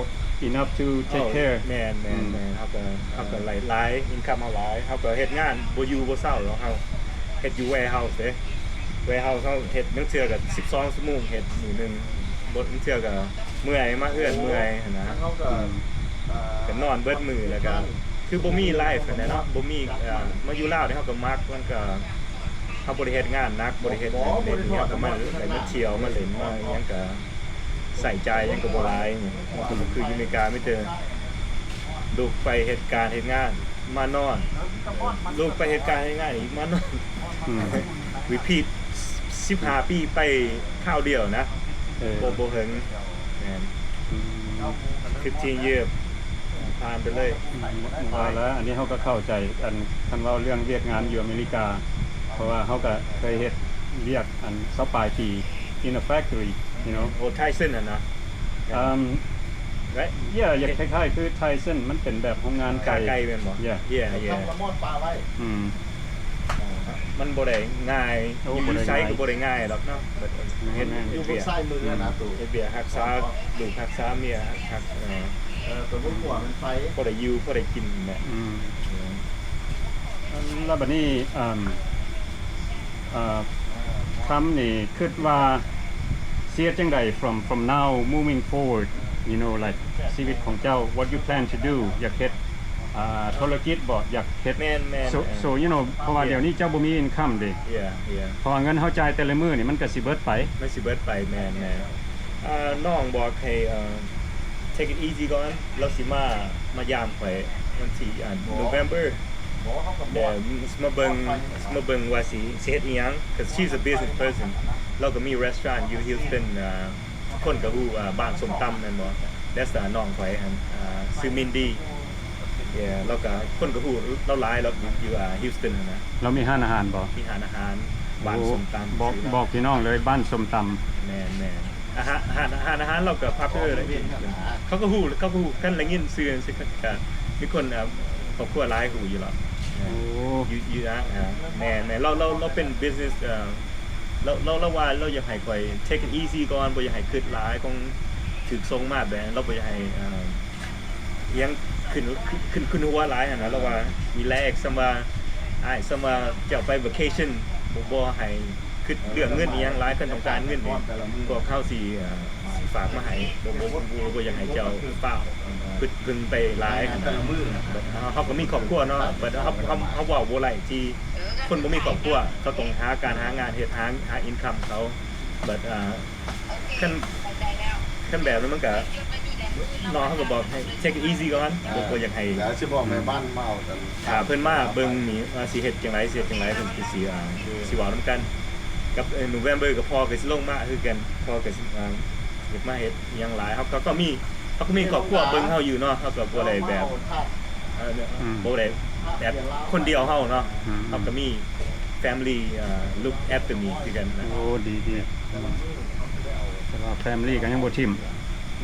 enough to take care. ແມ່ນໆໆ ອືມ ເຮົາກໍ ເຮົາກໍໄດ້ຫຼາຍ ອິນຄັມເຮົາຫຼາຍ ເຮົາກໍເຮັດງານບໍ່ຢູ່ບໍ່ເຊົາດອກ ເຮົາເຮັດຢູ່ແວເຮົາເດ້ ແວເຮົາເຮົາເຮັດ ບາງເທື່ອກໍສິບສອງຊົ່ວໂມງ ເຮັດມື້ໜຶ່ງ ບາງເທື່ອກໍ ເມື່ອຍ ມາເຮືອນເມື່ອຍຫັ້ນນະ ເຮົາກໍ ອືມ ກໍນອນເບິດມື້ ແລ້ວກໍຄືບໍ່ມີໄລຟ໌ຫັ້ນແຫຼະເນາະ ບໍ່ມີ ເອີ ມາຢູ່ລາວນີ້ເຮົາກໍມັກ ມັນກໍ ເຮົາບໍ່ໄດ້ເຮັດງານໜັກ ບໍ່ໄດ້ເຮັດຫຍັງ ເຮັດຫຍັງກໍມາ ໄດ້ມາທ່ຽວ ມາຫຼິ້ນ ມາຫຍັງກໍ ໃຊ້ຈ່າຍຫຍັງກໍບໍ່ຫຼາຍ ມັນກໍບໍ່ຄືຢູ່ອາເມລິກາ ມີແຕ່ລຸກໄປເຮັດການເຮັດງານ ມານອນ ລຸກໄປເຮັດການເຮັດງານອີກ ມານອນ ອືມ ຣີພີດສິບຫ້າປີໄປຄາວດຽວນະ ເອີ ບໍ່ ບໍ່ເຖິງ ແມ່ນ ອືມ fifteen year ຜ່ານໄປເລີຍ ອືມ ວ່າແລ້ວ ອັນນີ້ເຮົາກໍເຂົ້າໃຈ ອັນ ຄັນເວົ້າເລື່ອງວຽກງານຢູ່ອາເມລິກາ ເພາະວ່າເຮົາກໍເຄີຍເຮັດວຽກ ອັນ ຊາວປາຍປີ in a factory, you know. ໂອ້ ໄທເຊັນຫັ້ນນະ ອືມ yeah, yeah, ຄ້າຍໆຄືໄທເຊັນ ມັນເປັນແບບໂຮງງານໄກ່ ໄກ່ແມ່ນບໍ່? Yeah, yeah, yeah. ລະມອດປາໄວ້ ອືມ ມັນບໍ່ໄດ້ງ່າຍ ໂອ້ ຢູ່ ຢູ່ໃສກໍບໍ່ໄດ້ງ່າຍດອກເນາະ ແມ່ນໆ ຢູ່ເບື້ອງຊ້າຍມືຫັ້ນນະ ເຮັດວຽກຮັກສາລູກ ຮັກສາເມຍ ຮັກ ເອີ ເອີ ຕົວບໍ່ຫົວມັນໄຟ ພໍໄດ້ຢູ່ ພໍໄດ້ກິນແຫຼະ ອືມ ເອີ ແລ້ວບັດນີ້ ເອີ ເອີ ຄຳນີ້ຄິດວ່າຊິເຮັດຈັ່ງໃດ from from now moving forward, you know, like ຊີວິດຂອງເຈົ້າ what you plan to do ຢາກເຮັດ ອ່າ ທຸລະກິດບໍ່ ຢາກເຮັດ ແມ່ນໆ so so you know ເພາະວ່າດຽວນີ້ເຈົ້າບໍ່ມີ income ເດ້ yeah yeah ເພາະວ່າເງິນເຮົາຈ່າຍແຕ່ລະມື້ນີ້ມັນກໍຊິເບິດໄປ ມັນຊິເບິດໄປ ແມ່ນໆ ອ່າ ນ້ອງບອກໃຫ້ ເອີ take it easy ກ່ອນ ລາວຊິມາ ມາຢາມຂ້ອຍວັນທີ ອ່າ November ແລ້ວມາເບິ່ງ ມາເບິ່ງວ່າຊິ ຊິເຮັດອີ່ຫຍັງ 'cause she's a business person ລາວກໍມີ restaurant ຢູ່ Houston ອ່າ ຄົນກໍຮູ້ວ່າ ບ້ານສົ້ມຕຳແມ່ນບໍ່? That's the ນ້ອງຂ້ອຍຫັ້ນ ອ່າ ຊື່ Mindy yeah ລາວກໍ ຄົນກໍຮູ້ລາວຫຼາຍ ລາວຢູ່ ອ່າ Houston ຫັ້ນນະ ລາວມີຮ້ານອາຫານບໍ່? ມີຮ້ານອາຫານ ບ້ານ ໂອ້ ສົ້ມຕຳ ບອກ ບອກພີ່ນ້ອງເລີຍ ບ້ານສົ້ມຕຳ ແມ່ນໆ ອາຫານ ຮ້ານ ຮ້ານອາຫານລາວກໍ popular ເດ້ ເຂົາກໍຮູ້ ເຂົາກໍຮູ້ ຄັນໄດ້ຍິນຊື່ຈັ່ງຊີ້ ກໍມີຄົນ ເອີ ຄອບຄົວຫຼາຍຮູ້ຢູ່ແລ້ວ ໂອ້ ຢູ່ ຢູ່ ອ່າ ແມ່ນໆ ລາວ ລາວ ລາວເປັນ business ເອີ ລາວ ລາວ ລາວວ່າລາວຢາກໃຫ້ຂ້ອຍ take it easy ກ່ອນ ບໍ່ຢາກໃຫ້ຄິດຫຼາຍ ຄົງຖືກສົ່ງມາແບບ ລາວບໍ່ຢາກໃຫ້ ເອີ ອີ່ຫຍັງຂຶ້ນ ຂຶ້ນ ຂຶ້ນຫົວຫຼາຍຫັ້ນນະ ລາວວ່າ relax ສ່ຳວ່າ ອ້າຍ ສ່ຳວ່າເຈົ້າໄປ vacation ບໍ່ ບໍ່ໃຫ້ ຄິດເລື່ອງເງິນອີ່ຫຍັງຫຼາຍ ຄັນຕ້ອງການເງິນນີ້ ພວກເຮົາຊິ ເອີ ຊິຝາກມາໃຫ້ ບໍ່ ບໍ່ ບໍ່ ບໍ່ຢາກໃຫ້ເຈົ້າຟ້າວ ເອີ ຄຶດເພິ່ງໄປຫຼາຍຫັ້ນນະ. ເຮົາ ເຮົາກໍມີຄອບຄົວເນາະ ບັດເຮົາ ເຮົາ ເຮົາເວົ້າບໍ່ໄດ້ທີ່ຄົນບໍ່ມີຄອບຄົວ ເຂົາຕ້ອງຫາການຫາງານເຮັດ ຫາ ຫາອິນຄັມເຂົາ ບັດ ເອີ ຄັນ ຄັນແບບນັ້ນມັນກະ ເນາະ ເຮົາກໍບອກໃຫ້ take it easy ກ່ອນ ບໍ່ ບໍ່ຢາກໃຫ້ ແລ້ວຊິບອກແມ່ບ້ານມາເອົາກັນ ຖ້າເພິ່ນມາເບິ່ງນີ້ວ່າຊິເຮັດຈັ່ງໃດ ຊິເຮັດຈັ່ງໃດ ເພິ່ນກໍຊິ ອ່າ ຊິເວົ້ານຳກັນ ກັບ ເອີ November ກໍພໍ່ກໍຊິລົງມາຄືກັນ ພໍ່ກໍຊິ ອ່າ ຢາກມາເຮັດອີ່ຫຍັງຫຼາຍ ເຮົາກໍ ກໍມີ ເຮົາກໍມີຄອບຄົວເບິ່ງເຮົາຢູ່ເນາະ ເຮົາກໍບໍ່ໄດ້ແບບ ເອີ ອືມ ບໍ່ໄດ້ແບບຄົນດຽວເຮົາເນາະ ອືມ ເຮົາກໍມີ family ເອີ look after me ຄືກັນນະ. ໂອ້ ດີ ດີ ອືມ ແຕ່ວ່າ family ກໍຍັງບໍ່ຖິ້ມ.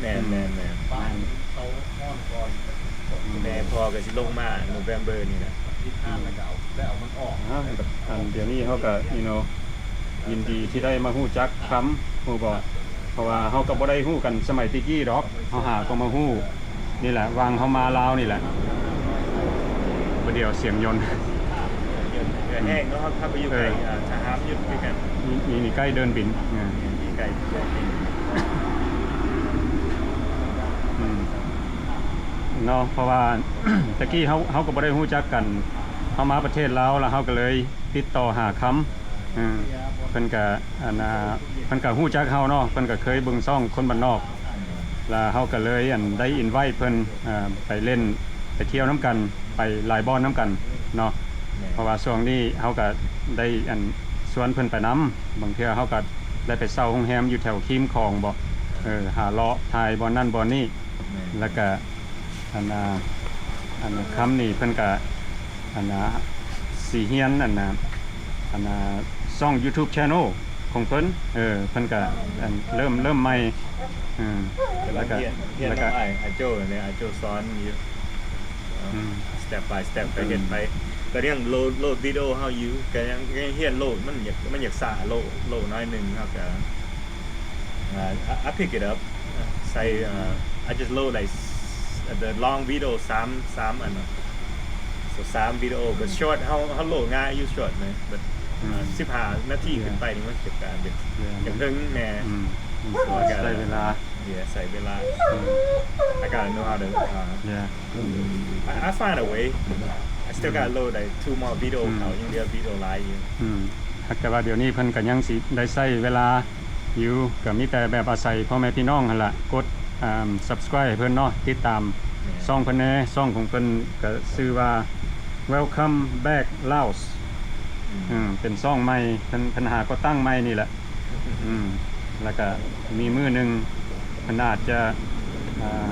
ແມ່ນ ອືມ ແມ່ນ ແມ່ນ ແມ່ນ ອືມ ແມ່ພໍ່ກໍຊິລົງມາ November ນີ້ແຫຼະ ອືມ ອ່າ ອັນດຽວນີ້ເຮົາກໍ you know ຍິນດີທີ່ໄດ້ມາຮູ້ຈັກຄຳ ຮູ້ບໍ່? ເພາະວ່າເຮົາກໍບໍ່ໄດ້ຮູ້ກັນສະໄໝແຕ່ກີ້ດອກ ເຮົາຫາກໍມາຮູ້ນີ້ແຫຼະ ຫວ່າງເຮົາມາລາວນີ້ແຫຼະ. ບໍ່ດຽວສຽງຍົນ ເອີ ແຮງເນາະ ເຮົາ ເຮົາໄປຢູ່ໃກ້ ເອີ ອ່າ ສະຫາບຍຸດຄືກັນ ມີ ມີ ມີໃກ້ເດີ່ນບິນ ເອີ ມີໃກ້ເດີ່ນບິນ ອືມ ເນາະ ເພາະວ່າແຕ່ກີ້ເຮົາ ເຮົາກໍບໍ່ໄດ້ຮູ້ຈັກກັນ ເຮົາມາປະເທດລາວ ແລ້ວເຮົາກໍເລີຍຕິດຕໍ່ຫາຄຳ ເອີ ເພິ່ນກະ ອັນ ອ່າ ເພິ່ນກະຮູ້ຈັກເຮົາເນາະ ເພິ່ນກະເຄີຍເບິ່ງຊ່ອງຄົນບ້ານນອກ ແລ້ວເຮົາກໍເລີຍ ອັນ ໄດ້ invite ເພິ່ນ ເອີ ໄປຫຼິ້ນ ໄປທ່ຽວນຳກັນ ໄປຫຼາຍບ່ອນນຳກັນເນາະ ແມ່ນ ເພາະວ່າຊ່ວງນີ້ເຮົາກໍໄດ້ ອັນ ຊວນເພິ່ນໄປນຳ ບາງເທື່ອເຮົາກໍໄດ້ໄປເຊົ່າໂຮງແຮມຢູ່ແຖວຄີມຂອງບໍ ເອີ ຫາເລາະຖ່າຍບ່ອນນັ້ນບ່ອນນີ້ ແມ່ນ ແລ້ວກະ ອັນ ອ່າ ອັນ ຄຳນີ້ເພິ່ນກະ ອັນ ອ່າ ຊິຮຽນ ອັນ ອ່າ ອັນ ອ່າ ຊ່ອງ YouTube Channel ຂອງເພິ່ນ ເອີ ເພິ່ນກະ ອັນ ເລີ່ມ ເລີ່ມໃໝ່ ເອີ ແລ້ວກະ ຮຽນ ຮຽນນຳ ແລ້ວກະ ອ້າຍ ອ້າຍໂຈ້ນີ້ ອ້າຍໂຈ້ສອນຢູ່ ອືມ step by step ໄປເຮັດໄປ ອືມ ກໍຍັງໂຫຼດ ໂຫຼດວິດີໂອເຮົາຢູ່ ກໍຍັງ ຍັງຮຽນໂຫຼດ ມັນຢາກ ມັນຢາກຊ້າໂຫຼດ ໂຫຼດໜ້ອຍໜຶ່ງ ເຮົາກໍ ອ່າ I, I pick it up ໃສ່ ອ່າ I just load like the long video ສາມ ສາມອັນເນາະ so ສາມວິດີໂອ but short ເຮົາ ເຮົາໂຫຼດງ່າຍຢູ່ short ນະ but ອືມ ອ່າ ສິບຫ້ານາທີຂຶ້ນໄປນີ້ມັນຈະການ ຢາກ ຢາກເຖິງແດ່ ອືມ ໃຊ້ເວລາ yeah ໃຊ້ເວລາ ອືມ I gotta know how to uh, yeah I, I find a way I still gotta load like two more video ເຂົາຍັງເຫຼືອວິດີໂອຫຼາຍຢູ່ ອືມ ຫາກແຕ່ວ່າດຽວນີ້ເພິ່ນກໍຍັງຊິໄດ້ໃຊ້ເວລາຢູ່ ກໍມີແຕ່ແບບອາໄສພໍ່ແມ່ພີ່ນ້ອງຫັ້ນລະ ກົດ ອ່າ subscribe ໃຫ້ເພິ່ນເນາະ ຕິດຕາມ ແມ່ນ ຊ່ອງເພິ່ນແດ່ ຊ່ອງຂອງເພິ່ນກໍຊື່ວ່າ Welcome Back Laos ອືມ ເປັນຊ່ອງໃໝ່ ເພິ່ນ ເພິ່ນຫາກໍ່ຕັ້ງໃໝ່ນີ້ແຫຼະ ອືມ ແລ້ວກະມີມື້ໜຶ່ງເພິ່ນອາດຈະ ອ່າ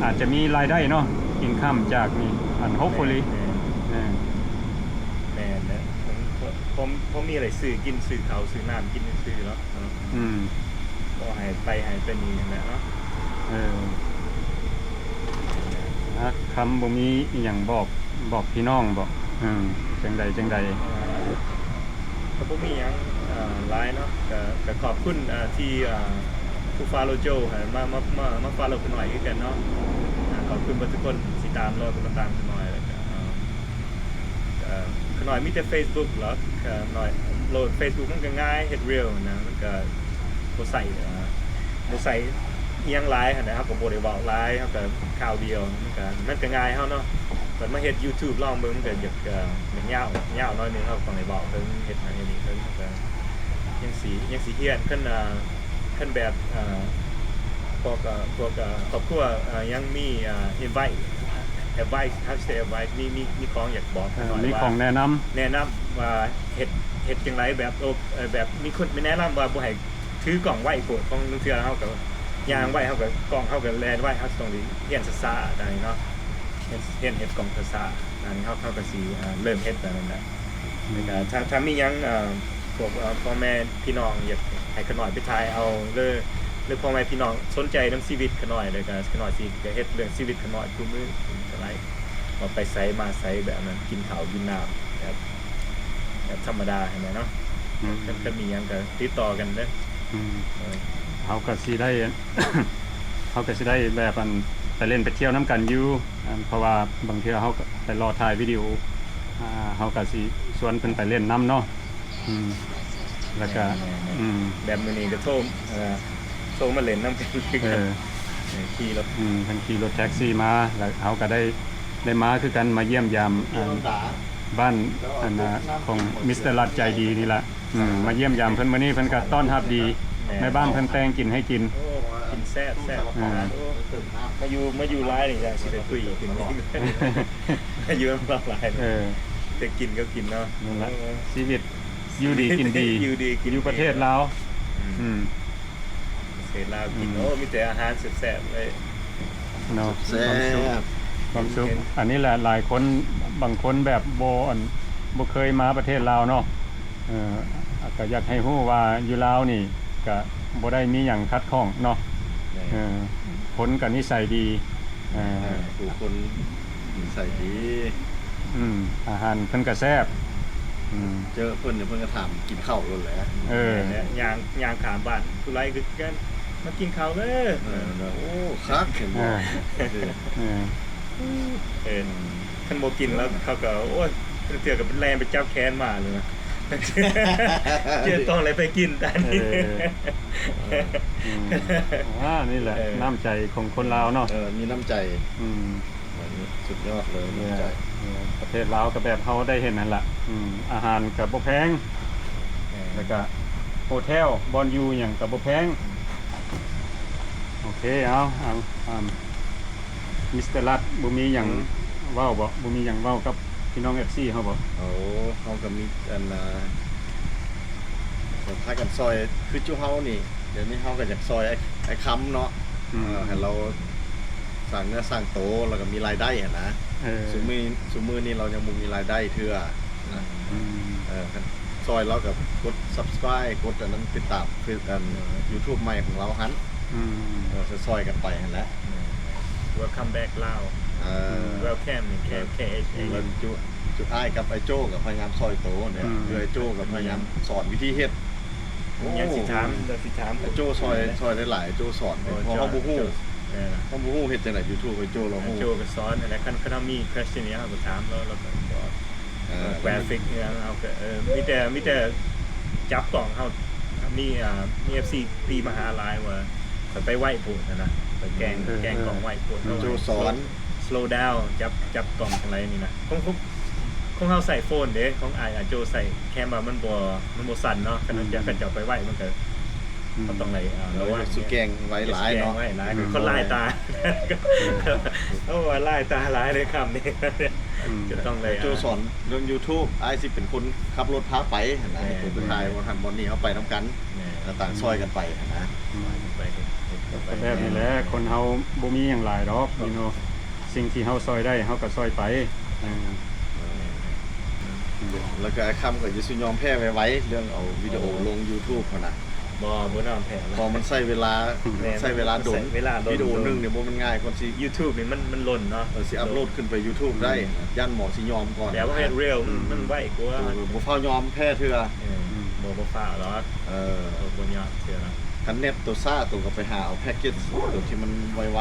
ອາດຈະມີລາຍໄດ້ເນາະ income ຈາກນີ້ ອັນ hopefully ແມ່ນ ແມ່ນ ແມ່ນແຫຼະ ພໍ ພໍ ພໍມີໄດ້ຊື້ກິນ ຊື້ເຂົ້າຊື້ນ້ຳກິນຊື່ໆເນາະ ອືມ ກໍໃຫ້ໄປ ໃຫ້ໄປນີ້ຫັ້ນແຫຼະເນາະ ເອີ ອາ ຄຳບໍ່ມີອີ່ຫຍັງບອກ ບອກພີ່ນ້ອງບໍ? ເອີ ຈັ່ງໃດ ຈັ່ງໃດ? ກໍບໍ່ມີຫຍັງ ເອີ ຫຼາຍເນາະ ກໍ ກໍຂອບຄຸນ ເອີ ທີ່ ເອີ ຜູ້ follow Joe ໃຫ້ມາ ມາ ມາ ມາ follow ຂ້ານ້ອຍຄືກັນເນາະ ເອີ ຂອບຄຸນເບິດທຸກຄົນທີ່ຕາມ ລໍຕິດຕາມຂ້ານ້ອຍ ແລ້ວກໍ ເອີ ຂ້ານ້ອຍມີແຕ່ Facebook ເນາະ ຂ້ານ້ອຍໂຫຼດ Facebook ມັນກໍງ່າຍ ເຮັດ reel ນະ ມັນກໍບໍ່ໃຊ້ ເອີ ບໍ່ໃຊ້ ອີ່ຫຍັງຫຼາຍຫັ້ນແຫຼະ ເຮົາກໍບໍ່ໄດ້ເວົ້າຫຼາຍ ເຮົາກໍຂ່າວດຽວ ມັນກໍ ມັນກໍງ່າຍເຮົາເນາະ ບັດມາເຮັດ YouTube ລອງເບິ່ງ ມັນກໍຢາກ ເອີ ຢາກຍາວ ຍາວໜ້ອຍໜຶ່ງ ເຮົາຕ້ອງໄດ້ເວົ້າເຖິງ ເຮັດນັ້ນເຮັດນີ້ເຖິງ ມັນກໍຍັງຊິ ຍັງຊິຮຽນ ຄັນ ເອີ ຄັນແບບ ເອີ ພວກ ເອີ ພວກ ເອີ ຄອບຄົວ ເອີ ຍັງມີ ເອີ advice advice how to say advice ມີ ມີ ມີຂອງຢາກບອກ ເອີ ໜ້ອຍ ມີຂອງແນະນຳ ແນະນຳວ່າເຮັດ ເຮັດຈັ່ງໃດ ແບບ ໂອ ເອີ ແບບມີຄົນ ມີແນະນຳວ່າບໍ່ໃຫ້ ຖືກ້ອງໄວໂພດ ຂອງ ລາງເທື່ອເຮົາກໍຍ່າງໄວ ເຮົາກໍ ກ້ອງເຮົາກໍແລ່ນໄວ ເຮົາຕ້ອງໄດ້ຮຽນຊ້າໆ ອັນນີ້ເນາະ ຮຽນ ຮຽນເຮັດກ້ອງຊ້າໆ ອັນນີ້ເຮົາ ເຮົາກໍຊິ ເອີ ເລີ່ມເຮັດແບບນັ້ນແຫຼະ ອືມ ແລ້ວກໍຖ້າ ຖ້າມີຫຍັງ ເອີ ພວກ ເອີ ພໍ່ແມ່ພີ່ນ້ອງຢາກໃຫ້ຂ້ານ້ອຍໄປຖ່າຍເອົາ ຫຼື ຫຼື ພໍ່ແມ່ພີ່ນ້ອງສົນໃຈນຳຊີວິດຂ້ານ້ອຍ ແລ້ວກໍຂ້ານ້ອຍຊິ ກໍເຮັດເລື່ອງຊີວິດຂ້ານ້ອຍຄູ່ມື້ກໍໄດ້ ວ່າໄປໃສມາໃສ ແບບນັ້ນ ກິນເຂົ້າກິນນ້ຳ ແບບ ແບບທຳມະດາຫັ້ນແຫຼະເນາະ ອືມ ຄັນ ຄັນມີຫຍັງກໍຕິດຕໍ່ກັນເດີ ອືມ ເອີ ເຮົາກໍຊິໄດ້ ເຮົາກໍຊິໄດ້ແບບ ອັນ ໄປຫຼິ້ນໄປທ່ຽວນຳກັນຢູ່ ອັນ ເພາະວ່າບາງເທື່ອເຮົາກໍໄປລໍຖ່າຍວິດີໂອ ອ່າ ເຮົາກໍຊິຊວນເພິ່ນໄປຫຼິ້ນນຳເນາະ ອືມ ແລ້ວກໍ ແມ່ນໆໆ ອືມ ແບບມື້ນີ້ກໍໂທ ເອີ ໂທມາຫຼິ້ນນຳກັນຄືກັນ ເອີ ເອີ ຂີ່ລົດ ອືມ ເພິ່ນຂີ່ລົດແທັກຊີມາ ແລ້ວເຮົາກໍໄດ້ ໄດ້ມາຄືກັນ ມາຢ້ຽມຢາມ ອັນ ບ້ານ ອັນ ຂອງມິສເຕີລັດໃຈດີນີ້ລະ ອືມ ມາຢ້ຽມຢາມເພິ່ນມື້ນີ້ ເພິ່ນກໍຕ້ອນຮັບດີ ແມ່ນ ແມ່ບ້ານເພິ່ນແຕ່ງກິນໃຫ້ກິນ ໂອ້ ກິນແຊບໆ ເອີ ໂອ້ ມາຢູ່ ມາຢູ່ຫຼາຍນີ້ກໍຊິໄດ້ຕຸ້ຍຂຶ້ນ ມາຢູ່ນຳລາວຫຼາຍ ເອີ ແຕ່ກິນກໍກິນເນາະ ນັ້ນລະ ເອີ ຊີວິດ ຢູ່ດີກິນດີ ຢູ່ດີກິນດີ ຢູ່ປະເທດລາວ ອືມ ອືມ ປະເທດລາວກິນ ອືມ ໂອ້ ມີແຕ່ອາຫານແຊບໆເລີຍເນາະ ແຊບ ຄວາມສຸກ ຄວາມສຸກ ອັນນີ້ແຫຼະ ຫຼາຍຄົນ ບາງຄົນແບບບໍ່ ອັນ ບໍ່ເຄີຍມາປະເທດລາວເນາະ ເອີ ກໍຢາກໃຫ້ຮູ້ວ່າຢູ່ລາວນີ້ກະບໍ່ໄດ້ມີຫຍັງຂັດຂ້ອງເນາະ ແມ່ນ ເອີ ຄົນກໍນິໄສດີ ເອີ ເອີ ຜູ້ຄົນນິໄສດີ ອືມ ອາຫານເພິ່ນກໍແຊບ ອືມ ເຈີເພິ່ນນີ້ເພິ່ນກໍຖາມກິນເຂົ້າໂລດແຫຼະ ເອີ ຍ່າງ ຍ່າງຂ້າມບ້ານຜູ້ໃດກໍຄືກັນ ມາກິນເຂົ້າເດີ ເອີ ໂອ້ ຄັກ ເຫັນບໍ່ ເອີ ເອີ ເອີ ອືມ ຄັນບໍ່ກິນແລ້ວເຂົາກໍ ໂອ້ຍ ເທື່ອກໍແລ່ນໄປຈັບແຂນມາເລີຍ ເຈົ້າຕ້ອງໄດ້ໄປກິນຕານີ້ ເອີ ເອີ ອືມ ອ່າ ນີ້ແຫຼະ ເອີ ນ້ຳໃຈຂອງຄົນລາວເນາະ ເອີ ມີນ້ຳໃຈ ອືມ ອັນນີ້ສຸດຍອດເລີຍ ເອີ ນ້ຳໃຈ ເອີ ປະເທດລາວກໍແບບເຮົາໄດ້ເຫັນຫັ້ນລະ ອືມ ອາຫານກໍບໍ່ແພງ ແມ່ນ ແລ້ວກໍໂຮເທວ ບ່ອນຢູ່ຫຍັງກໍບໍ່ແພງ ໂອເຄ ເອົາ ເອົາ ອາ ມິສເຕີລັດ ບໍ່ມີຫຍັງ ອືມ ເວົ້າບໍ? ບໍ່ມີຫຍັງເວົ້າກັບພີ່ນ້ອງເອັຟຊີເຮົາບໍ? ໂອ້ ເຮົາກໍມີອັນ ອ່າ ພາກັນຊ່ອຍ ຄືຈຸເຮົານີ້ ດຽວນີ້ເຮົາກໍຢາກຊ່ອຍອ້າຍ ອ້າຍຄຳເນາະ ອືມ ເອີ ໃຫ້ລາວສ້າງເນື້ອສ້າງໂຕ ແລ້ວກໍມີລາຍໄດ້ຫັ້ນນະ ເອີ ຊຸມື້ ຊຸມື້ນີ້ລາວຍັງບໍ່ມີລາຍໄດ້ເທື່ອນະ ອືມ ເອີ ຊ່ອຍລາວກໍກົດ Subscribe ກົດອັນນັ້ນ ຕິດຕາມ ເພຈ ອັນ YouTube ໃໝ່ຂອງລາວຫັ້ນ ອືມ ເອີ ຊ່ອຍໆກັນໄປຫັ້ນແຫຼະ Welcome back Lao ເອີ Welcome K H A ຈຸ ຈຸອ້າຍກັບອ້າຍໂຈ້ກໍພະຍາຍາມຊ່ອຍໂຕນີ້ ອືມ ຄືອ້າຍໂຈ້ກໍພະຍາຍາມສອນວິທີເຮັດ ໂອ້ ຍັງຊິຖາມ ຍັງຊິຖາມ ອ້າຍໂຈ້ຊ່ອຍ ຊ່ອຍໄດ້ຫຼາຍ ໂຈ້ສອນ ເພາະເຮົາບໍ່ຮູ້ ເອີ ເຮົາບໍ່ຮູ້ເຮັດຈັ່ງໃດ YouTube ອ້າຍໂຈ້ລາວຮູ້ ໂຈ້ກໍສອນຫັ້ນແຫຼະ ຄັນ ຄັນເຮົາມີ question ຫຍັງເຮົາກໍຖາມລາວ ລາວກໍບອກ ເອີ ກຣາຟິກຫຍັງ ເຮົາກໍ ເອີ ມີແຕ່ ມີແຕ່ຈັບກ້ອງ ເຮົາມີ ອ່າ ມີເອັຟຊີຕີມາຫາຫຼາຍວ່າ ຂ້ອຍໄປໄວໂພດຫັ້ນນະ ໄປແກ່ງ ເອີ ແກ່ງກ້ອງໄວໂພດ ເອີ ໂຈ້ສອນ slow down ຈັບ ຈັບກ້ອງຈັ່ງໃດນີ້ນະ ຂອງ ຂອງ ຂອງເຮົາໃຊ້ໂຟນເດ້ ຂອງອ້າຍ ອ້າຍໂຈ້ໃຊ້ແຄມວ່າມັນບໍ່ ມັນບໍ່ສັ່ນເນາະ ຄັນ ອືມ ເຈົ້າ ຄັນເຈົ້າໄປໄວມັນກໍ ອືມ ເຮົາຕ້ອງໄດ້ ອ່າ ລະວັງ ເຮົາຢາກສູ່ແກ່ງໄວຫຼາຍເນາະ ແກ່ງໄວຫຼາຍ ອືມ ຄົນຫຼາຍຕາ ເອີ ເພາະວ່າຫຼາຍຕາຫຼາຍໃນຄຳນີ້ ອືມ ຈະຕ້ອງໄດ້ ໂຈ້ສອນເລື່ອງ YouTube ອ້າຍຊິເປັນຄົນຂັບລົດພາໄປຫັ້ນນະ ແມ່ນ ໃຫ້ໂຕໄປຖ່າຍບ່ອນຫັ້ນບ່ອນນີ້ ເຮົາໄປນຳກັນ ແມ່ນ ແລ້ວຕ່າງຊ່ອຍກັນໄປຫັ້ນນະ ອືມ ຊ່ອຍກັນໄປເຮັດ ເຮັດກັນໄປ ກໍແບບນີ້ແຫຼະ ແມ່ນ ຄົນເຮົາບໍ່ມີຫຍັງຫຼາຍດອກ ເນາະ ເນາະ ສິ່ງທີ່ເຮົາຊ່ອຍໄດ້ ເຮົາກໍຊ່ອຍໄປ ເອີ ແລ້ວກໍອ້າຍຄຳກໍຢ່າຊິຍອມແພ້ໄວໆ ເລື່ອງເອົາວິດີໂອລົງ YouTube ຫັ້ນນະ ບໍ່ ບໍ່ຍອມແພ້ ເພາະມັນໃຊ້ເວລາ ແມ່ນ ໃຊ້ເວລາດົນ ໃຊ້ເວລາດົນ ວິດີໂອໜຶ່ງນີ້ບໍ່ແມ່ນງ່າຍ ກ່ອນຊິ YouTube ນີ້ມັນ ມັນຫຼົ່ນເນາະ ເອີ ຊິອັບໂຫຼດຂຶ້ນໄປ YouTube ໄດ້ ຢ້ານໝໍຊິຍອມກ່ອນ ແຕ່ວ່າເຮັດ real ມັນ ມັນໄວກວ່າ ເອີ ບໍ່ຟ້າວຍອມແພ້ເທື່ອ ເອີ ອືມ ບໍ່ ບໍ່ຟ້າວດອກ ເອີ ບໍ່ຍອມເທື່ອ ຄັນເນັດໂຕຊ້າ ໂຕກໍໄປຫາເອົາແພັກເກັດໂຕທີ່ມັນໄວໆ ໄວ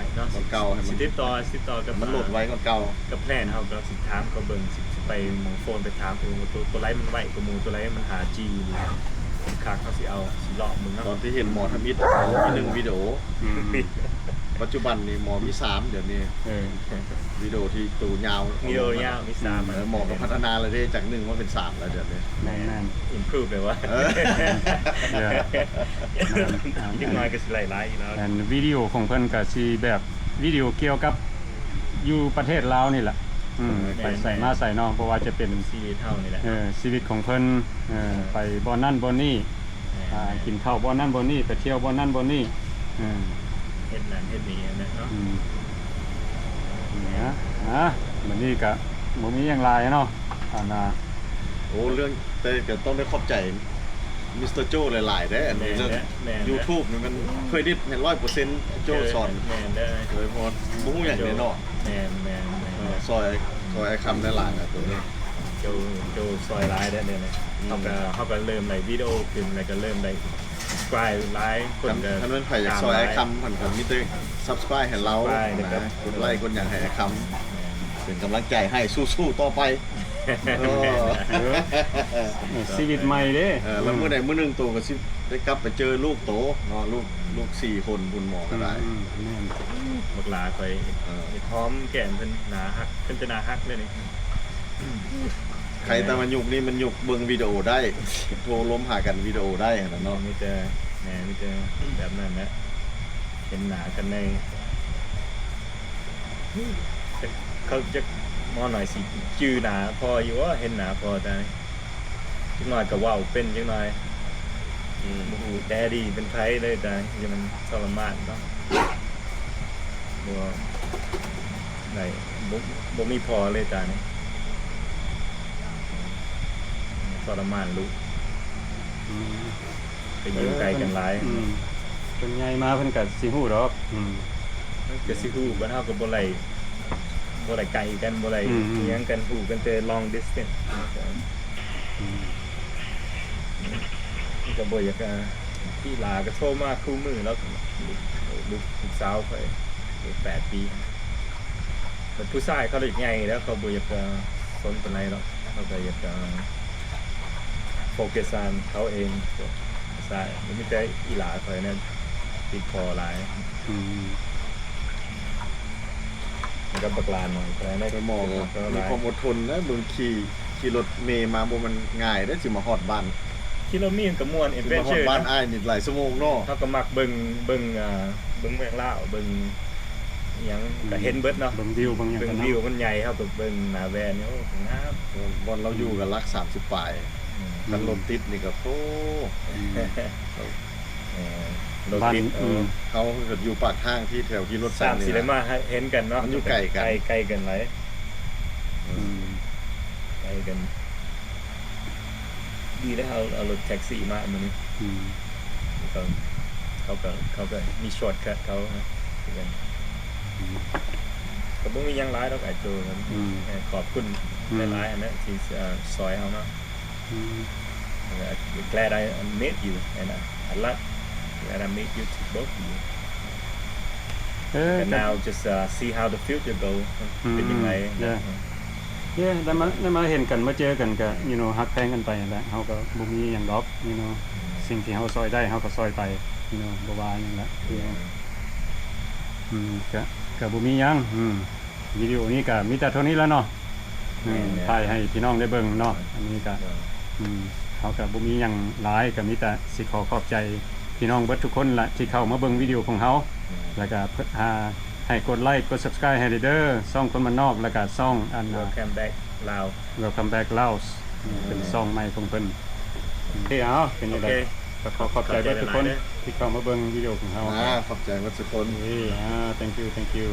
ໆເນາະ ກ່ອນເກົ່າ ໃຫ້ມັນ ຊິຕິດຕໍ່ ຕິດຕໍ່ກັບ ມັນໂຫຼດໄວກ່ອນເກົ່າ ກັບແພລນເຮົາກໍຊິຖາມເຂົາເບິ່ງ ຊິ ຊິໄປໝ່ອງໂຟນໄປຖາມເພິ່ນວ່າໂຕ ໂຕໃດມັນໄວກວ່າໝູ່ ໂຕໃດມັນຫາຈີ່ຄັກ ເຮົາຊິເອົາ ຊິລອງເບິ່ງເນາະ ຕອນທີ່ເຫັນໝໍທຳອິດມີໜຶ່ງວິດີໂອ ອືມ ປັດຈຸບັນນີ້ໝໍມີສາມ ດຽວນີ້ ເອີ ວິດີໂອທີ່ໂຕຍາວ ວິດີໂອຍາວມີສາມ ເອີ ໝໍກໍພັດທະນາແລ້ວເດ້ ຈາກໜຶ່ງມາເປັນສາມແລ້ວດຽວນີ້ ແມ່ນໆ improve ແລ້ວວ່າ ເອີ ເອີ ຈັກໜ້ອຍກໍຊິໄດ້ຫຼາຍຢູ່ແລ້ວ ອັນວິດີໂອຂອງເພິ່ນກໍຊິແບບວິດີໂອກ່ຽວກັບຢູ່ປະເທດລາວນີ້ແຫຼະ ອືມ ເອີ ໄປໃສມາໃສເນາະ ບໍ່ວ່າຈະເປັນຊີວິດເຮົານີ້ແຫຼະ ເອີ ຊີວິດຂອງເພິ່ນ ເອີ ເອີ ໄປບ່ອນນັ້ນບ່ອນນີ້ ແມ່ນ ອ່າ ກິນເຂົ້າບ່ອນນັ້ນບ່ອນນີ້ ໄປທ່ຽວບ່ອນນັ້ນບ່ອນນີ້ ເອີ ເຮັດນັ້ນເຮັດນີ້ຫັ້ນແຫຼະເນາະ ອືມ ນີ້ນະ ອ່າ ມື້ນີ້ກະບໍ່ມີຫຍັງຫຼາຍເນາະ ອັນນ່າ ໂອ້ ເລື່ອງ ແຕ່ກະຕ້ອງໄດ້ຂອບໃຈມິສເຕີໂຈ້ຫຼາຍໆເດ້ ອັນນີ້ເລື່ອງ ແມ່ນແຫຼະ ແມ່ນແຫຼະ YouTube ນີ້ມັນເຄຣດິດໃຫ້ຮ້ອຍເປີເຊັນ ໂຈ້ສອນ ແມ່ນເດ້ ໂດຍ ເພາະວ່າບໍ່ຮູ້ຫຍັງເດ້ເນາະ ແມ່ນໆໆ ເອີ ຊ່ອຍ ຊ່ອຍອ້າຍຄຳໄດ້ຫຼາຍນະໂຕນີ້ ໂຈ້ ໂຈ້ຊ່ອຍຫຼາຍເດ້ ອືມ ເຮົາກະ ເຮົາກະເລີ່ມໄດ້ວິດີໂອຂຶ້ນ ແລ້ວກະເລີ່ມໄດ້ subscribe ຫຼາຍຄົນ ຄັນ ກະ ຄັນແມ່ນໃຜຢາກຊ່ອຍອ້າຍຄຳ ເພິ່ນກໍມີແຕ່ subscribe ໃຫ້ລາວ subscribe ນະ ແລ້ວກໍກົດໄລກົດຫຍັງໃຫ້ອ້າຍຄຳ ແມ່ນ ເປັນກຳລັງໃຈໃຫ້ ສູ້ໆຕໍ່ໄປ ເອີ ເອີ ເອີ ຊີວິດໃໝ່ເດ້ ເອີ ແລ້ວມື້ໃດມື້ໜຶ່ງໂຕກໍຊິໄດ້ກັບໄປເຈີລູກໂຕເນາະ ລູກ ລູກສີ່ຄົນພຸ້ນໝໍກໍໄດ້ ອືມ ແມ່ນ ບັກຫຼ້າຂ້ອຍ ເອີ ເຮັດຫອມແກ້ມເພິ່ນ ໜ້າຮັກ ເພິ່ນຈະໜ້າຮັກເລີຍນີ້ ໃຄແຕ່ວ່າຍຸກນີ້ມັນຍຸກເບິ່ງວິດີໂອໄດ້ ໂທລົມຫາກັນວິດີໂອໄດ້ຫັ້ນນະເນາະ ມີແຕ່ ແມ່ນ ມີແຕ່ແບບນັ້ນແຫຼະ ເຫັນໜ້າກັນໃນ ເຂົາຈັກ ໝໍໜ້ອຍຊິຈື່ໜ້າພໍ່ຢູ່ບໍ່ ເຫັນໜ້າພໍ່ຕາຍ ຈັກໜ້ອຍກໍເວົ້າເປັນຈັກໜ້ອຍ ອືມ ບໍ່ຮູ້ແດດດີ້ເປັນໃຜເລີຍຕາຍ ມັນທໍລະມານເນາະ ບໍ່ໄດ້ ບໍ່ ບໍ່ມີພໍ່ເລີຍຕາຍ ທໍລະມານລູກ ອືມ ໄປຢູ່ໄກກັນຫຼາຍ ເອີ ເພິ່ນ ອືມ ເພິ່ນໃຫຍ່ມາເພິ່ນກໍຊິຮູ້ດອກ ອືມ ກໍຊິຮູ້ ບາດເຮົາກໍບໍ່ໄດ້ ບໍ່ໄດ້ໃກ້ກັນ ບໍ່ໄດ້ ອືມ ອີ່ຫຍັງກັນ ຮູ້ກັນແຕ່ long distance ອືມ ກໍບໍ່ຢາກ ອ່າ ອີ່ຫຼ້າກໍໂທມາຄູ່ມື້ ແລ້ວ ລູກ ລູກສາວຂ້ອຍ ແປດປີ ແຕ່ຜູ້ຊາຍເຂົາໃຫຍ່ແລ້ວ ເຂົາບໍ່ຢາກ ເອີ ສົນປານໃດດອກ ເຂົາກໍຢາກ ເອີ ໂຟກັສເຂົາເອງ ໃຊ່ ມີແຕ່ອີ່ຫຼ້າຂ້ອຍນັ້ນຕິດພໍ່ຫຼາຍ ອືມ ແລ້ວກໍບັກຫຼ້າໜ້ອຍ ແຕ່ໝໍກໍມີຄວາມອົດທົນນະ ເບິ່ງຂີ່ ຂີ່ລົດເມມາບໍ່ແມ່ນງ່າຍເດ້ ຊິມາຮອດບ້ານ ຂີ່ລົດເມມັນກໍມ່ວນ adventure ນະ ຮອດບ້ານອ້າຍນີ້ຫຼາຍຊົ່ວໂມງເນາະ ເຮົາກໍມັກເບິ່ງ ເບິ່ງ ອ່າ ເບິ່ງເມືອງລາວ ເບິ່ງ ອີ່ຫຍັງ ອືມ ກໍເຫັນເບິດເນາະ ເບິ່ງວິວເບິ່ງຫຍັງ ເບິ່ງວິວມັນໃຫຍ່ ເຮົາກໍເບິ່ງໜ້າແວນນີ້ ໂອ້ ງາມ ບ່ອນລາວຢູ່ກໍຫຼັກສາມສິບປາຍ ອືມ ຄັນລົດຕິດນີ້ກໍ ໂອ້ ອືມ ເອີ ລົດຕິດ ບ້ານ ເອີ ອືມ ເຮົາກໍຢູ່ປາກທາງທີ່ແຖວຂີ່ລົດໄປນີ້ ຊິໄດ້ມາເຫັນກັນເນາະ ມັນຢູ່ໄກກັນ ໄກ ໄກກັນຫຼາຍ ອືມ ໄກກັນ ດີແລ້ວເຮົາເອົາລົດແທັກຊີມາມື້ນີ້ ອືມ ເຂົາ ເຂົາກໍ ເຂົາກໍມີຊອດຄັດເຂົານະ ຄືກັນ ອືມ ກໍບໍ່ມີຫຍັງຫຼາຍດອກ ອ້າຍໂຈ ອືມ ເອີ ຂອບຄຸນ ອືມ ຫຼາຍໆຫັ້ນນະ ທີ່ ເອີ ຊ່ອຍເຮົາເນາະ ອືມ Glad I met you and I, I like, glad I met you to both of you. ເອີ And now just, uh, see how the future go ອືມ ເປັນຈັ່ງໃດ ເອີ ເອີ ໄດ້ມາ ໄດ້ມາເຫັນກັນ ມາເຈີກັນກໍ you know ຮັກແພງກັນໄປຫັ້ນແຫຼະ ເຮົາກໍບໍ່ມີຫຍັງດອກ you know ອືມ ສິ່ງທີ່ເຮົາຊ່ອຍໄດ້ ເຮົາກໍຊ່ອຍໄປ you know ບໍ່ວ່າຫຍັງແຫຼະ you know ອືມ ກໍ ກໍບໍ່ມີຫຍັງ ອືມ ວິດີໂອນີ້ກໍມີແຕ່ເທົ່ານີ້ແຫຼະເນາະ ອືມ ແມ່ນໆ ຖ່າຍໃຫ້ພີ່ນ້ອງໄດ້ເບິ່ງເນາະ ອັນນີ້ກໍ ເອີ ອືມ ເຮົາກໍບໍ່ມີຫຍັງຫຼາຍ ກໍມີແຕ່ຊິຂໍຂອບໃຈພີ່ນ້ອງເບິດທຸກຄົນລະ ທີ່ເຂົ້າມາເບິ່ງວິດີໂອຂອງເຮົາ ແລ້ວກໍ ອ່າ ໃຫ້ກົດໄລກົດ subscribe ໃຫ້ເດີ ຊ່ອງຄົນບ້ານນອກ ແລ້ວກໍຊ່ອງອັນ Welcome Back Lao Welcome Back Laos ເປັນຊ່ອງໃໝ່ຂອງເພິ່ນ ໂອເຄ ເອົາ ເປັນຈັ່ງໃດ ໂອເຄ ກໍຂໍຂອບໃຈເບິດທຸກຄົນທີ່ເຂົ້າມາເບິ່ງວິດີໂອຂອງເຮົາ ອ່າ ຂອບໃຈເບິດທຸກຄົນ ເອີ ອ່າ thank you thank you